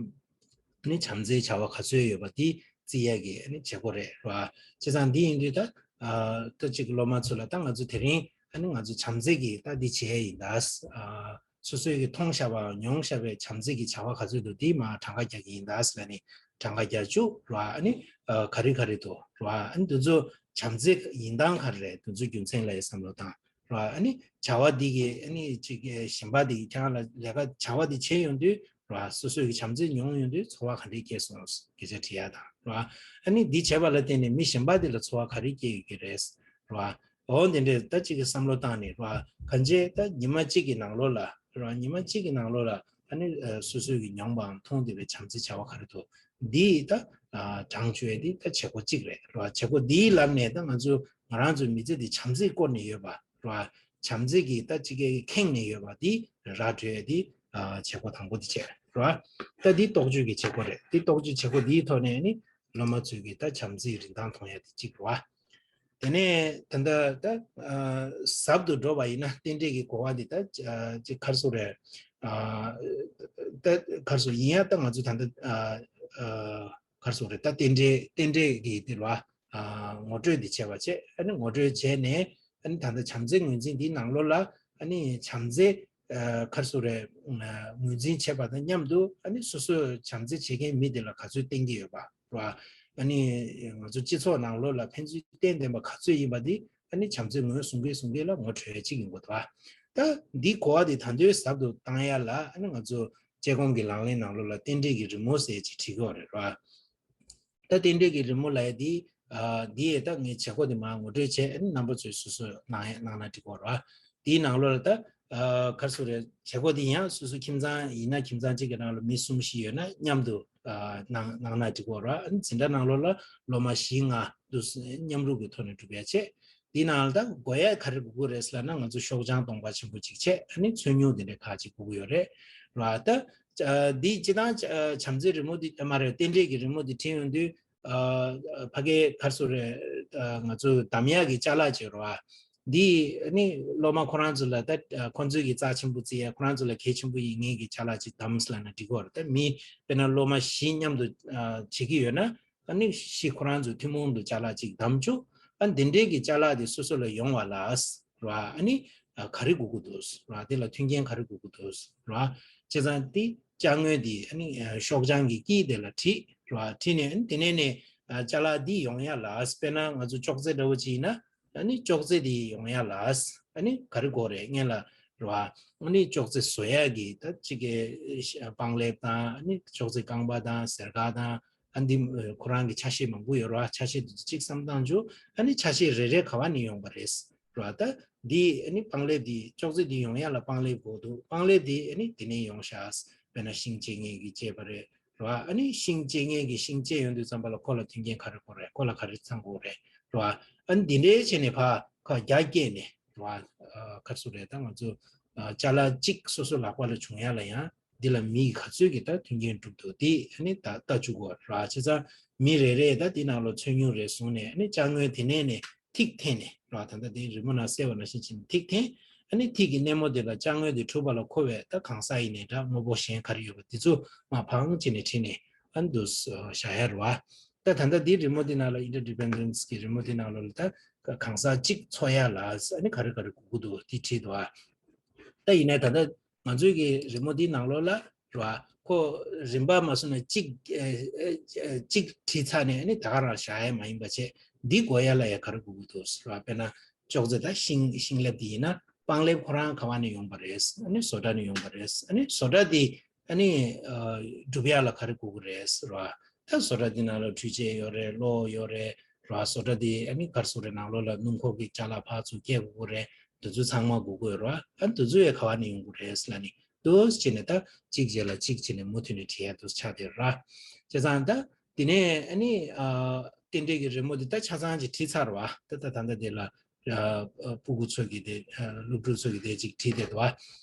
ཨ་ནི་བྱམས་བརྩེའི་བྱ་བ་ག་ཚོད་ཡོད་པ་དེ་བརྩི་ཡ་གི་ཨ་ནི་བྱེད་སྒོ་རེད་ར། བྱས་ཙང་འདི་ཡིན་དུས་ད་ཨ་ད་ཅིག་སློབ་མ་ཚོ་ལ་ད་ང་ཚོ་དེ་རིང་ཨ་ནི་ང་ཚོ་བྱམས་བརྩེ་གི་ད་འདི་བྱེད་ཡ་ཡིན་ད། ཨ་སོ་སོའི་གི་མཐོང་བཞག་པ་མྱོང་བཞག་པའི་བྱམས་བརྩེ་གི་བྱ་བ་ག་ཚོད་འདུག་དེ་མར་གྲངས་ཀ་རྒྱག་གི་ཡིན་ད་ལབ་ནས་གྲངས་ཀ་བརྒྱད་ཅུ་ར། ཨ་ནི་ཨ་ག་རེ་ག་རེ་འདུག་ར། ཨ་ནི་འདི་ཚོ་བྱམས་བརྩེ་ཡིན་སྟངས་ག་རེ་རེད། འདི་ཚོ་རྒྱུ་མཚན་ལ་ཡི་བསམ་བློ་བཏང་ར། ཨ་ནི་བྱ་བ་འདི་གི་ཨ་ནི་ཅིག་གཞན་པ་འདི་གི་ཁྱེད་རང་ལ་ལས་ཀ་བྱ་བ་འདི་བྱེད་ཡོང་དུས་ར། སོ་སོའི་གི་བྱམས་བརྩེ་མྱོང་ཡོང་དུས་ཚོར་བ་ག་འདྲས་སྐྱེས་སོང་སྐད་ཆ་དྲི་ཡ་དང་ར། ཨ་ནི་འདི་བྱས་པ་ལ་བརྟེན་ནས་མི་གཞན་པ་འདི་ལ་ཚོར་བ་ག་རེ་སྐྱེ་ཡོད་ཀྱི་རེད་ར། འོ་འདི་འདྲས་ད་ཅིག་གི་བསམ་བློ་བཏང་ནས་ར། གང་བྱས་ད་ཉི་མ་གཅིག་གི་ནང་ལོགས་ལ་ར། ཉི་མ་གཅིག་གི་ནང་ལོགས་ལ་ཨ་ནི་ཨ་སོ་སོའི་གི་མྱོང་པའམ་མཐོང་བསྡད་པའི་བྱམས་བརྩེའི་བྱ་བ་ག་རེ་འདུག་འདི་ད་ཨ་གྲངས་བཅོས་འདི་ད་བྱེད་སྒོ་གཅིག་རེད་ར། བྱེད་སྒོ་འདིའི་ལམ་ནས་ད་ང་ཚོ་ང་རང་ཚོའི་མི་ཚེ་འདི་བྱམས་བརྩེས་བསྐོར་ནས་ཡོད་པ་ར། བྱམས་བརྩེ་གི་ད་ཅིག་གི་ཁེངས་ནས་ཡོད་པ་འདི་ར་འཕྲོད་འདི་ཨ་བྱེད་སྒོ་དང་པོ་འདི་བྱས་ར། ད་འདི་རྟོགས་བརྗོད་ཀྱི་བྱེད་སྒོ་རེད། འདི་རྟོགས་བརྗོད་བྱེད་སྒོ་འདིའི་ཐོག་ནས་ནི་སློབ་མ་ཚོས་ཀྱི་ད་བྱམས་བརྩེའི་རིན་ཐང་མཐོང་ཡ་དེ་གཅིག་རེད་བ། དེ་ནས་ད་ལྟ་ད་ཨ་ཟབ་ཏུ་འགྲོ་བ་ཡིན་ན་རྟེན་འབྲེལ་གྱི་གོ་བ་འདི་ད་ཨ་ཅིག་ག་རེ་ཟེར་དགོས་རེད། ཨ་ད་ག་རེ་ཟེར་དགོས་ཡིན་ཡ། ད་ང་ཚོ་ད་ལྟ་ཨ་ཨ་ག་རེ་ཟེར་དགོས་རེད། ད་རྟེན་འབྲེལ་རྟེན་འབྲེལ་གྱི་དེ་ལ་ཨ་ངོ་སྤྲོད་འདི་བྱས་པ་བྱས། ཨ་ནི་ངོ་སྤྲོད་བྱས་ནས་ཨ་ནི་ད་ལྟ་བྱམས་བརྩེའི་ངོས་འཛིན་འདིའི་ནང་ལོགས་ལ་ཨ་ནི་བྱམས་བརྩེ་ཨ་ག་རེ་ཟེར་དགོས་རེད། ཨ་ངོས་འཛིན་བྱེད་པ་དང་མཉམ་དུ་ཨ་ནི་སོ་སོས་བྱམས་བརྩེ་བྱེད་མཁན་མི་དེ་ལ་ག་ཚོད་བསྟེན་གྱི་ཡོད་པ་རེད་བ། ཨ་ནི་ང་ཚོ་སྤྱི་ཚོགས་ནང་ལོགས་ལ་ཕན་ཚུན་བསྟེན་བསྟེན་པ་ག་ཚོད་ཡིན་པ་དེ་ཨ་ནི་བྱམས་བརྩེ་ངོས་བཟུང་གིན་བཟུང་གིན་ལ་ངོ་འཕྲོད་ཡ་གཅིག་ཡིན་དགོས་འདུག་བ། ད་འདི་གོ་བ་དེ་ད་དུང་ཟབ་ཏུ་བཏང་ཡ་ལ་ཨ་ནི་ང་ཚོ་དཔྱད་སྒོམ་གྱི་ལག་ལེན་ནང་ལོགས་ལ་རྟེན་འབྲེལ་གྱི་རི་མོ་ཟེར་ཅིག་བྲིས་ཀྱི་ཡོད་རེད་བ། ད་རྟེན་འབྲེལ་གྱི་རི་མོ་ལབ་ཡ་འདི་ཨ་འདི་ཡས་ད་ངས་བྱེད་སྒོ་དེ་མར་ངོ་སྤྲོད་བྱས། ཨ་ནི་རྣམ་པ་ཚོས་སོ་སོས་གནང་ཡ་གནང་ན་འགྲིག་གི་རེད་བ། དེའི་ནང་ལོགས་ལ་ད་ཨ་ག་རེ་ཟེར་དགོས་རེད། བྱེད་སྒོ་དེ་ཡང་སོ་སོ་ཁྱིམ་ཚང་ཡིན་ན་ཁྱིམ་ཚང་གཅིག་གི་ནང་ལ་མི་གསུམ་བཞི་ཡོད་ན་མཉམ་དུ་ཨ་གནང་གནང་ན་འགྲིག་གི་རེད་བ། ཨ་ནི་འཛིན་གྲྭ་ནང་ལོགས་ལ་སློབ་མ་བཞི་ལྔ་འདུག་སེ་མཉམ་རུབ་ཀྱི་ཐོག་ནས་སྒྲུབ་ཡ་བྱས། དེའི་ནང་ལ་ད་དགོས་ཡ་ག་རེ་དགོས་ཀྱི་རེད་ཟེར་ལབ་ན་ང་ཚོ་ཤོག་བྱང་སྟོང་པ་ཆེན་པོ་གཅིག་བྱས། ཨ་ནི་མཚན་ཉིད་དེ་འདྲ་ཁག་ཅིག་དགོས་ཀྱི་ཡོད་རེད་བ། ད་ཨ་འདི་སྤྱིར་བཏང་ཨ་བྱམས་བརྩེའི་རི་མོ་འདི་ཨ་མ་རེད། རྟེན་འབྲེལ་གྱི་རི་མོ་འདི་བྲིས་ཡོང་དུས་ཨ་ཕ་གིའི་ག་རེ་ཟེར་དགོས་རེད། ཨ་ང་ཚོ་གདམ་ཡག་གི་ཅ་ལག་ཅིག་རེད་བ། འདི་ཨ་ནི་སློབ་མ་ཁོ་རང་ཚོ་ལ་ད་ཨ་ཁོང་ཚོའི་གི་རྩ་ཆེན་པོ་བརྩི་ཡ། ཁོ་རང་ཚོ་ལ་གལ་ཆེན་པོ་ཡིན་མཁན་གྱི་ཅ་ལག་ཅིག་གདམ་ཟེར་ལབ་ན་འགྲིག་གི་རེད། ད་མི་དཔེར་ན་སློབ་མ་བཞི་མཉམ་དུ་ཨ་བྱེད་ཀྱི་ཡོད་ན་ཨ་ནི་བཞི་ཁོ་རང་ཚོ་ཐུན་མོང་དུ་ཅ་ལག་ཅིག་གདམ་བཅུག་ཨ་འདི་འདྲའི་གི་ཅ་ལག་དེ་སོ་སོ་ལ་ཡོང་བ་ལ་རེད་བ། ཨ་ནི་ཨ་ག་རེ་དགོས་ཀྱི་འདུག་རེད་བ། དེ་ལ་མཐུན་རྐྱེན་ག་རེ་དགོས་ཀྱི་འདུག་རེད་བ། བྱས་ཙང་དེ་ཅ་དངོས་དེ་ཨ་ནི་ཨ་ཤོག་བྱང་གི་དཀྱིལ་དེ་ལ་བྲིས་རེད་བ། བྲིས་ནས་ཨ་ནི་དེ་ནས་ནས་ཨ་ཅ་ལག་འདི་ཡོང་ཡ་ལ། དཔེར་ན་ང་ཚོ་ཅོག་ཙེ་འདྲ་བོ་ཅིག་ཡིན་ན་ཨ་ནི་ཅོག་ཙེ་འདི་ཡོང་ཡ་ལ་ཨ་ནི་ག་རེ་དགོས་རེད། སྔོན་ལ་རེད་བ། ཨ་ནི་ཅོག་ཙེ་བཟོ་ཡ་གི་ད་ཅིག་གི་ཨ་པང་ལེབ་དང་། ཨ་ནི་ཅོག་ཙེ་རྐང་པ་དང་། གཟེར་ཁ་དང་། ཨ་འདི་ཨ་ཁོ་རང་གི་ཆ་ཤས་མང་པོ་ཡོད་རེད་བ། ཆ་ཤས་འདི་ཚོ་གཅིག་བསམ་བཏང་བྱུང་། ཨ་ནི་ཆ་ཤས་རེ་རེ་ག་བ་ནས་ཡོང་པ་རེད། རེད་བ། ད་འདི་ཨ་ནི་པང་ལེབ་འདི་ཅོག་ཙེ་འདི་ཡོང་ཡ་ལ་པང་ལེབ་དགོས་འདུག་པང་ལེབ་འདི་ཨ་ནི་འདི་ནས་ཡོང་ཤག་དཔེར་ན་ཤིང་བཅད་མཁན་གྱིས་བཅད་པ་རེད། རེད་བ། ཨ་ནི་ཤིང་བཅད་མཁན་གྱིས་ཤིང་བཅད་ཡོང་དུས་ཙམ་པ་ལ་ཁོ་ལ་མཐུན་རྐྱེན་ག་རེ་དགོས་རེད། ཁོ་ལ་ག་རེ་ཚང་དགོས་རེད། རེད་བ། ཨ་ནི་འདི་འདྲའི་བྱས་ནས་ཕར་ཁ་རྒྱ་བསྐྱེད་ནས་རེད་བ། ཨ་ག་རེ་ཟེར་དགོས་རེད། ད་ང་ཚོ་ཨ་ཅ་ལག་གཅིག་སོ་སོ་ལག་པ་ལ་བྱུང་ཡ་ལ་ཡང་འདི་ལ་མི་ག་ཚོད་ཀྱིས་ད་མཐུན་རྐྱེན་སྒྲུབ་འདུག་འདི་ཨ་ནི་ད་ལྟ་བཅུག་དགོས་རེད་བ། བྱས་ཙང་མི་རེ་རེས་ད་འདི་ནང་ལོགས་མཚན་ཉིད་རེ་བཟུང་ནས་ཨ་ནི་ཅ་དངོས་དེ་ནས་ནས་ཐིག་འཐེན་ནས་རེད་བ། ད་ལྟ་དེ་རི་མོ་ནང་གསལ་བ་ནང་བཞིན་བྱས་ནས་ཐིག་འཐེན། ཨ་ནི་ཐིག་གི་སྣེ་མོ་དེ་ལ་ཅ་དངོས་དེ་འཁྲུགས་པ་ལ་མཁོ་བའི་ད་གང་ཟག་ཡིན་ནའི་འདྲ། དངོས་པོ་གཞན་ག་རེ་ཡོད་པ་དེ་ཚོ་མར་བང་བྱས་ནས་བྲིས་ནས་ཨ་ནི་འདུག་བཞག་ཡ་རེད་བ། ད་ད་ལྟ་འདི་རི་མོ་འདི་ནང་ལ་interdependence་གི་རི་མོ་འདི་ནང་ལོགས་ལ་ད་གང་ཟག་གཅིག་འཚོ་ཡ་ལ་ཨ་ནི་ག་རེ་ག་རེ་དགོས་ཀྱི་འདུག་འདི་བྲིས་འདུག་ཨ། ད་ཡིན་ནའི་ད་ལྟ་ང་ཚོའི་གི་རི་མོ་འདིའི་ནང་ལོགས་ལ་རེད་བ། ཁོ་རིམ་པ་མ་སོང་ན་གཅིག་ཨ་ཨ་གཅིག་བྲིས་ཚར་ནས་ཨ་ནི་ད་ག་རང་བཞག་ཡ་མ་ཡིན་པ་བྱས། འདི་དགོས་ཡ་ལ་ཡ་ག་རེ་དགོས་ཀྱི་འདུག་རེད་བ། དཔེར་ན་ཅོག་ཙེ་དང་ཤིང་ཤིང་ལེབ་འདི་ཡིན་ན་པང་ལེབ་ཁོ་རང་ག་བ་ནས་ཡོང་པ་རེད། ཨ་ནི་བཟོ་གྲྭ་ནས་ཡོང་པ་རེད། ཨ་ནི་བཟོ་གྲྭ་འདི་ཨ་ནི་ཨ་སྒྲུབ་ཡ་ལ་ག་རེ་དགོས་ཀྱི་རེད་ཟེར་བ། ད་བཟོ་གྲྭ་འདི་ནང་ལ་འཕྲུལ་ཆས་ཡོད་རེད། གློག་ཡོད་རེད། ར་བཟོ་གྲྭ་འདི་ཨ་ནི་ག་རེ་ཟེར་དགོས་རེད། ནང་ལོགས་ལ་སྣུམ་འཁོར་གྱི་ཅ་ལག་ཕར་ཚུར་སྐྱེལ་དགོས་ཀྱི་རེད། འདི་ཚོ་ཚང་མ་དགོས་ཀྱི་ཡོད་རེད་བ། ཨ་འདི་ཚོ་ཡང་ག་བ་ནས་ཡོང་གི་རེད་ཟེར་ལབ་ནི་འདུག་སེ་བྱས་ནས་ད་གཅིག་རྗེས་ལ་གཅིག་བྱས་ནས་མུ་མཐུད་ནས་བྲིས་ཡ་འདུག་ཆགས་བསྡད་ར། བྱས་ཙང་ད་འདི་ནས་ཨ་ནི་ཨ་རྟེན་འབྲེལ་གྱི་རི་མོ་འདི་ད་ཆ་ཚང་ཅིག་བྲིས་ཚར་བ། ད་ད་ད་ལྟ་འདི་ལ། ཨ་ཨ་སྤུ་གུ་ཚོ་གི་དེ་ཨ་སློབ་ཕྲུག་ཚོ་གི་དེ་ཅིག་བྲིས་བསྡད་འདུག་ཨ།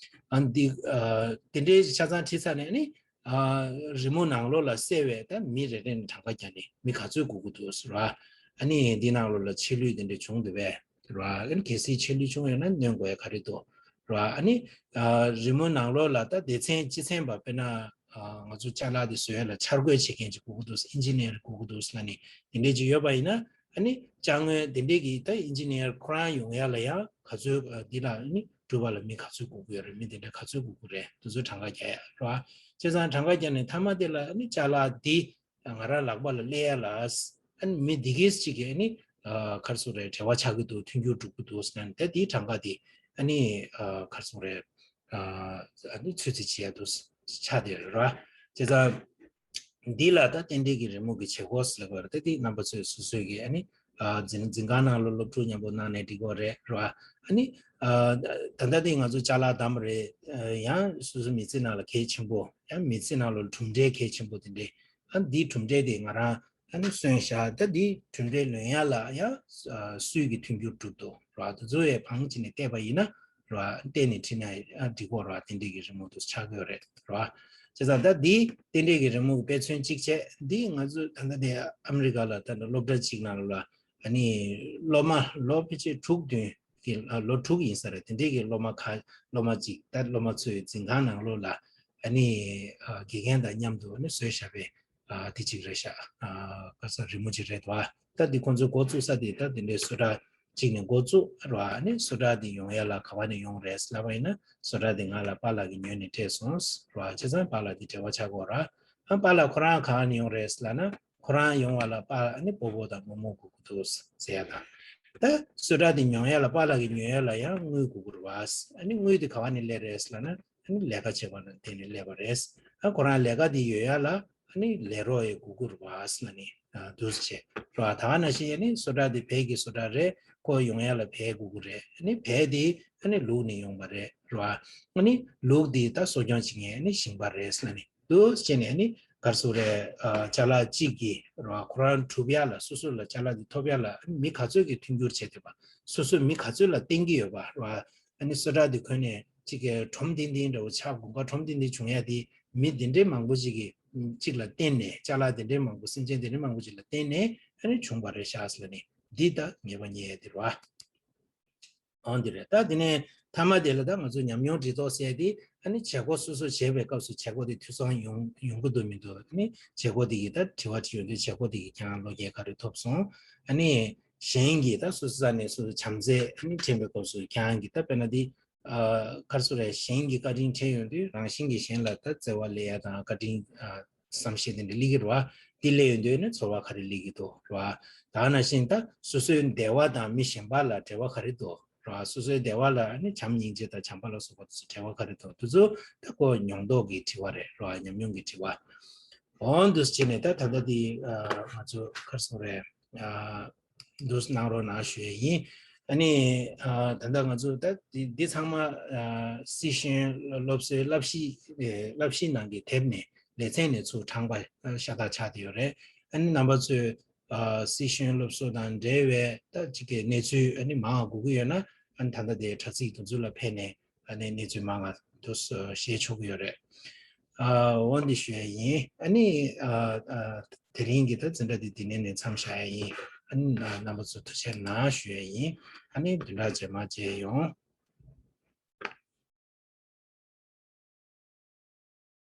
ཨ་འདི་ཨ་དེ་འདྲའི་ཆ་ཚང་བྲིས་ཚར་ནས་ཨ་ནི་ཨ་རི་མོ་ནང་ལོགས་ལ་གསལ་བའི་ད་མི་རེ་རེ་ནས་གྲངས་ཀ་བརྒྱབ་ནས་མི་ག་ཚོད་དགོས་ཀྱི་འདུག་ཟེར་བ། ཨ་ནི་འདི་ནང་ལོགས་ལ་ཆད་ལུས་དེ་འདྲ་བྱུང་འདུག་པས་ཟེར་བ། ཨ་ནི་གལ་སྲིད་ཆད་ལུས་བྱུང་ཡོད་ན་སྣོན་དགོས་ཡ་ག་རེ་འདུག་རེད་བ། ཨ་ནི་རི་མོ་ནང་ལོགས་ལ་ད་སྡེ་ཚན་སྤྱི་ཚན་པ་དཔེར་ན་ང་ཚོ་ཅ་ལག་དེ་བཟོ་ཡ་ལ་འཆར་འགོད་བྱེད་མཁན་ཅིག་དགོས་ཀྱི་འདུག་ཨིན་ཇི་ནི་ཡར་དགོས་ཀྱི་འདུག་ལབ་ནས་དེ་འདྲས་ཅིག་ཡོད་པ་ཡིན་ན། ཨ་ནི་ཅ་དངོས་དེ་འདྲས་ཀྱི་ད་ཨིན་ཇི་ནི་ཡར་ཁོ་རང་ཡོང་ཡ་ལ་ཡང་ག་ཚོད་འདི་ལ་ཨ་ནི་སྒྲུབ་པ་ལ་མི་ག་ཚོད་དགོས་ཀྱི་ཡོད་རེད། མི་དེ་འདྲ་ག་ཚོད་དགོས་ཀྱི་རེད། དེ་ཚོ་གྲངས་ཀ་རྒྱག་ཡ་རེད་བ། བྱས་ཙང་གྲངས་ཀ་རྒྱག་ནས་མཐའ་མ་དེ་ལ་ཨ་ནི་ཅ་ལག་འདི་ང་རང་ལག་པ་ལ་སླེབས་ཡ་ལ་ཨ་ནི་མི་འདི་གས་ཅིག་གིས་ཨ་ནི་ག་རེ་ཟེར་རེད། འབྲེལ་བ་ཆགས་ཀྱི་འདུག་མཐུན་འགྱུར་འགྲུབ་ཀྱི་འདུག་ཟེར་ན་ད་འདིའི་གྲངས་ཀ་དེ་ཨ་ནི་ག་རེ་ཟེར་རེད། ཨ་ནི་ཚོད་རྩིས་བྱེད་ཡ་འདུག་ཆགས་བསྡད་ཡོད་རེད་བ། བྱས་ཙང་འདི་ལ་ད་རྟེན་འབྲེལ་གྱི་རི་མོ་གི་བྱེད་སྒོ་ཟེར་བ་རེད། ད་འདི་རྣམ་པ་ཚོས་སོ་སོས་ཀྱི་ཨ་ནི་འཛིན་འཛིན་ཁང་ནང་ལ་སློབ་ཕྲུག་མཉམ་པོ་གནང་ནས་འགྲིག་གི་རེད་རེད་བ། ཨ་ནི་ད་ལྟ་འདི་ང་ཚོ་ཅ་ལག་བདམས་པ་རེད། ཡང་སོ་སོ་མི་ཚེ་ནང་ལ་གལ་ཆེན་པོ། ཡང་མི་ཚེ་ནང་ལ་གྲུབ་འབྲས་གལ་ཆེན་པོ་དེ་འདྲས། ཨ་འདིའི་གྲུབ་འབྲས་དེ་ང་རང་ཨ་ནི་སོན་བཞག་ད་འདིའི་གྲུབ་འབྲས་ལོན་ཡ་ལ་ཡང་སུས་ཀྱི་མཐུན་འགྱུར་གྲུབ་འདུག་རེད་བ། དེ་ཚོ་ཡའི་བང་ཅིག་ནས་བལྟས་པ་ཡིན་ན་རེད་བ། བལྟས་ནས་ཁྲིད་ན་ཨ་འགྲིག་གོ་རེད་བ། དེ་འདྲས་ཀྱི་རི་མོ་དེ་ཆགས་ཀྱི་ཡོད་རེད་རེད་བ། བྱས་ཙང་ད་འདིའི་རྟེན་འབྲེལ་གྱི་རི་མོ་གི་དཔེ་མཚོན་གཅིག་བྱས། འདི་ང་ཚོ་ད་ལྟ་དེ་ཨ་མི་རི་ཀ་ལ་ད་ལྟ་སློབ་གྲྭ་གཅིག་ནང་ལ་ཨ་ནི་སློབ་མ་ལོ་ཕལ་ཆེར་དྲུག་བདུན་གྱི་ལོ་དྲུག་ཡིན་ས་རེད། དེ་འདྲས་ཀྱི་སློབ་མ་ཁ་སློབ་མ་གཅིག་ད་སློབ་མ་ཚོའི་འཛིན་ཁང་ནང་ལོགས་ལ་ཨ་ནི་དགེ་རྒན་དང་མཉམ་དུ་ཨ་ནི་བཟོས་བཞག་པའི་དེ་གཅིག་རེད་ཤག་ག་ས་རི་མོ་གཅིག་རེད་བ། ད་འདི་ཁོང་ཚོའི་འགོ་བཙུགས་ས་དེ་ད་དེ་འདྲའི་བཟོ་གྲྭ་གཅིག་ནས་འགོ་བཙུགས་རེད་བ། ཨ་ནི་བཟོ་གྲྭ་དེ་ཡོང་ཡ་ལ་ག་བ་ནས་ཡོང་རེད་ལབ་པ་ཡིན་ན། བཟོ་གྲྭ་དེ་ང་ལ་པཱ་ལགས་ཀྱིས་ཉོས་ནས་སྤྲད་སོང་རེད་བ། བྱས་ཙང་པཱ་ལགས་དེ་འབྲེལ་བ་ཆགས་ཀྱི་ཡོད་རེད། ཨ་པཱ་ལགས་ཁོ་རང་ག་བ་ནས་ཡོང་རེད་ལབ་ན། ཁོ་རང་ཡོང་བ་ལ་པཱ་ཨ་ནི་སྤོ་བོ་དང་རྨོ་མོ་དགོས་ཀྱི་འདུག་ཟེར་ཡ་དང་། ད་བཟོ་གྲྭ་དེ་ཉོ་ཡ་ལ་པཱ་ལགས་ཀྱིས་ཉོ་ཡ་ལ་ཡང་དངུལ་དགོས་ཀྱི་རེད་བ། ཨ་ནི་དངུལ་དེ་ག་བ་ནས་སླེབས་རེད་ལབ་ན། ཨ་ནི་ལས་ཀ་བྱེད་པ་ལ་བརྟེན་ནས་སླེབས་པ་རེད། ཨ་ཁོ་རང་ལས་ཀ་དེ་ཡོད་ཡ་ལ་ཨ་ནི་ལས་རོགས་ཡང་དགོས་ཀྱི་རེད་བ་ཟེར་ལབ་ནས་འདུག་སེ་བྱས་རེད་བ། ད་ག་ནང་བཞིན་ཨ་ནི་བཟོ་གྲྭ་དེ་བལ་གྱི་བཟོ་གྲྭ་རེད། ཁོ་ཡོང་ཡ་ལ་བལ་དགོས་ཀྱི་རེད། ཨ་ནི་བལ་དེ་ཨ་ནི་ལུག་ནས་ཡོང་པ་རེད་རེད་བ། ཨ་ནི་ལུག་དེ་ད་གསོ་སྐྱོང་བྱེད་མཁན་ཨ་ནི་ཞིང་པ་རེད་ཟེར་ལབ་ནས། འདུག་སེ་བྱས་ནས་ཨ་ནི་ག་རེ་ཟེར་རེད། ཨ་ཅ་ལག་གཅིག་གི་རེད་བ། ཁོ་རང་གྲུབ་ཡ་ལ་སོ་སོ་ལ་ཅ་ལག་འདི་ཐོབ་ཡ་ལ་ཨ་ནི་མི་ག་ཚོད་ཀྱིས་མཐུན་འགྱུར་བྱས་བསྡད་པ། སོ་སོས་མི་ག་ཚོད་ལ་བརྟེན་གྱི་ཡོད་པ་རེད་བ། ཨ་ནི་བཟོ་གྲྭ་འདི་ཁོ་ནས་གཅིག་གི་ཁྲོམ་ལྡིང་ལྡིང་འདྲ་བོ་ཆགས། དགུན་ཁ་ཁྲོམ་ལྡིང་ལྡིང་བྱུང་ཡ་འདི་མི་འདི་འདྲའི་མང་པོ་ཅིག་གིས་གཅིག་ལ་བརྟེན་ནས། ཅ་ལག་འདི་འདྲའི་མང་པོ། སེམས་ཅན་འདི་འདྲའི་མང་པོ་ཅིག་ལ་བརྟེན་ནས་ཨ་ནི་བྱུང་བ་རེད་ཤག་ཟེར་ལབ་ནས་འདི་ད་ངེས་པ་རྙེད་ཡ་འདི་རེད་བ། འོ་འདི་རེད། ད་དེ་ནས་མཐའ་མ་དེ་ལ་ད་ང་ཚོ་ཉམས་མྱོང་འདྲི་རྟོག་ཟེར་དེ། ཨ་ནི་བྱེད་སྒོ་སོ་སོ་བྱེད་པའི་སྐབས་སུ་བྱེད་སྒོ་དེ་འཐུས་ཚང་ཡོང་ཡོང་གི་འདུག་མི་འདུག་ཨ་ནི་བྱེད་སྒོ་དེ་གི་ད་དྲི་བ་དྲིས་ཡོང་དུས་བྱེད་སྒོ་དེ་གི་ཁྱེད་རང་བློ་སྐྱེད་ག་རེ་ཐོབ་སོང་། ཨ་ནི་གཞན་གྱིས་ད་སོ་སོ་ས་ནས་སོ་སོ་བྱམས་བརྩེ་ཨ་ནི་དྲན་པའི་སྐབས་སུ་ཁྱེད་རང་གིས་ད་དཔེར་ན་དེ་ཨ་ག་རེ་ཟེར་རེད། གཞན་གྱིས་བཀའ་དྲིན་དྲན་ཡོང་དུས་རང་བཞིན་གྱིས་གཞན་ལ་ད་བརྩེ་བ་སླེབས་ཡ་དང་བཀའ་དྲིན་ཨ་བསམ་ཤེས་དེ་འདྲ་སླེབས་ཀྱི་རེད་བ། དེ་སླེབས་ཡོང་དུས་ནི་ཚོར་བ་ག་རེ་སླེབས་ཀྱི་འདུག་རེད་བ། ད་ག་ནང་བཞིན་ད་སོ་སོའི་བདེ་བ་དང་མི་གཞན་པ་ལ་འབྲེལ་བ་ག་རེ་འདུག་རེད་བ། སོ་སོའི་བདེ་བ་ལ་ནི་བྱམས་སྙིང་རྗེ་དང་བྱམས་པ་ལ་སོགས་པ་དེ་ཚོ་འབྲེལ་བ་ག་རེ་འདུག་དེ་ཚོ་ད་ཁོ་མྱོང་རྟོག་གི་དྲི་བ་རེད་རེད་བ། ཉམས་མྱོང་གི་དྲི་བ། འོ་འདུག་སེ་བྱས་ནས་ད་ད་ལྟ་དེ་ཨ་ང་ཚོ་ག་རེ་ཟེར་རེད། ཨ་འདུག་སེ་གནང་རོགས་གནང་ཞུ་ཡས་ཡིན། ཨ་ནི་ཨ་ད་ལྟ་ང་ཚོ་ད་འདི་འདི་ཚང་མ་ཨ་སྲིད་གཞུང་སློབ་གསོའི་བསླབ་གཞི་ཨེ་བསླབ་གཞི་ནང་གི་དེབ་ནས་ལེ་ཚན་ནས་ཚུར་དྲངས་པ་ཤ་སྟག་ཆགས་བསྡད་ཡོད་རེད། ཨ་ནི་རྣམ་པ་ཚོས་ཨ་སྲིད་གཞུང་སློབ་གསོ་དང་འབྲེལ་བའི་ད་ཅིག་གི་གནས་ཚུལ་ཨ་ནི་མང་བ་དགོས་ཀྱི་ཡོད་ན། ཨ་ནི་ད་ལྟ་དེ་དྲ་ཚིགས་དེ་ཚོ་ལ་ཕེབས་ནས་ཨ་ནི་གནས་ཚུལ་མང་བ་དུ་བཤད་ཆོག་གི་ཡོད་རེད། ཨ་འོ་འདི་ཞུ་ཡ་ཡིན། ཨ་ནི་ཨ་ཨ་དེ་རིང་གི་ད་འཛིན་གྲྭ་འདི་འདི་ནས་ནས་མཚམས་བཞག་ཡ་ཡིན། ཨ་ནི་ཨ་རྣམ་པ་ཚོ་ཐུགས་རྗེ་གནང་ཞུ་ཡ་ཡིན། ཨ་ནི་བདུན་ཕྲག་རྗེས་མ་མཇལ་ཡོང་།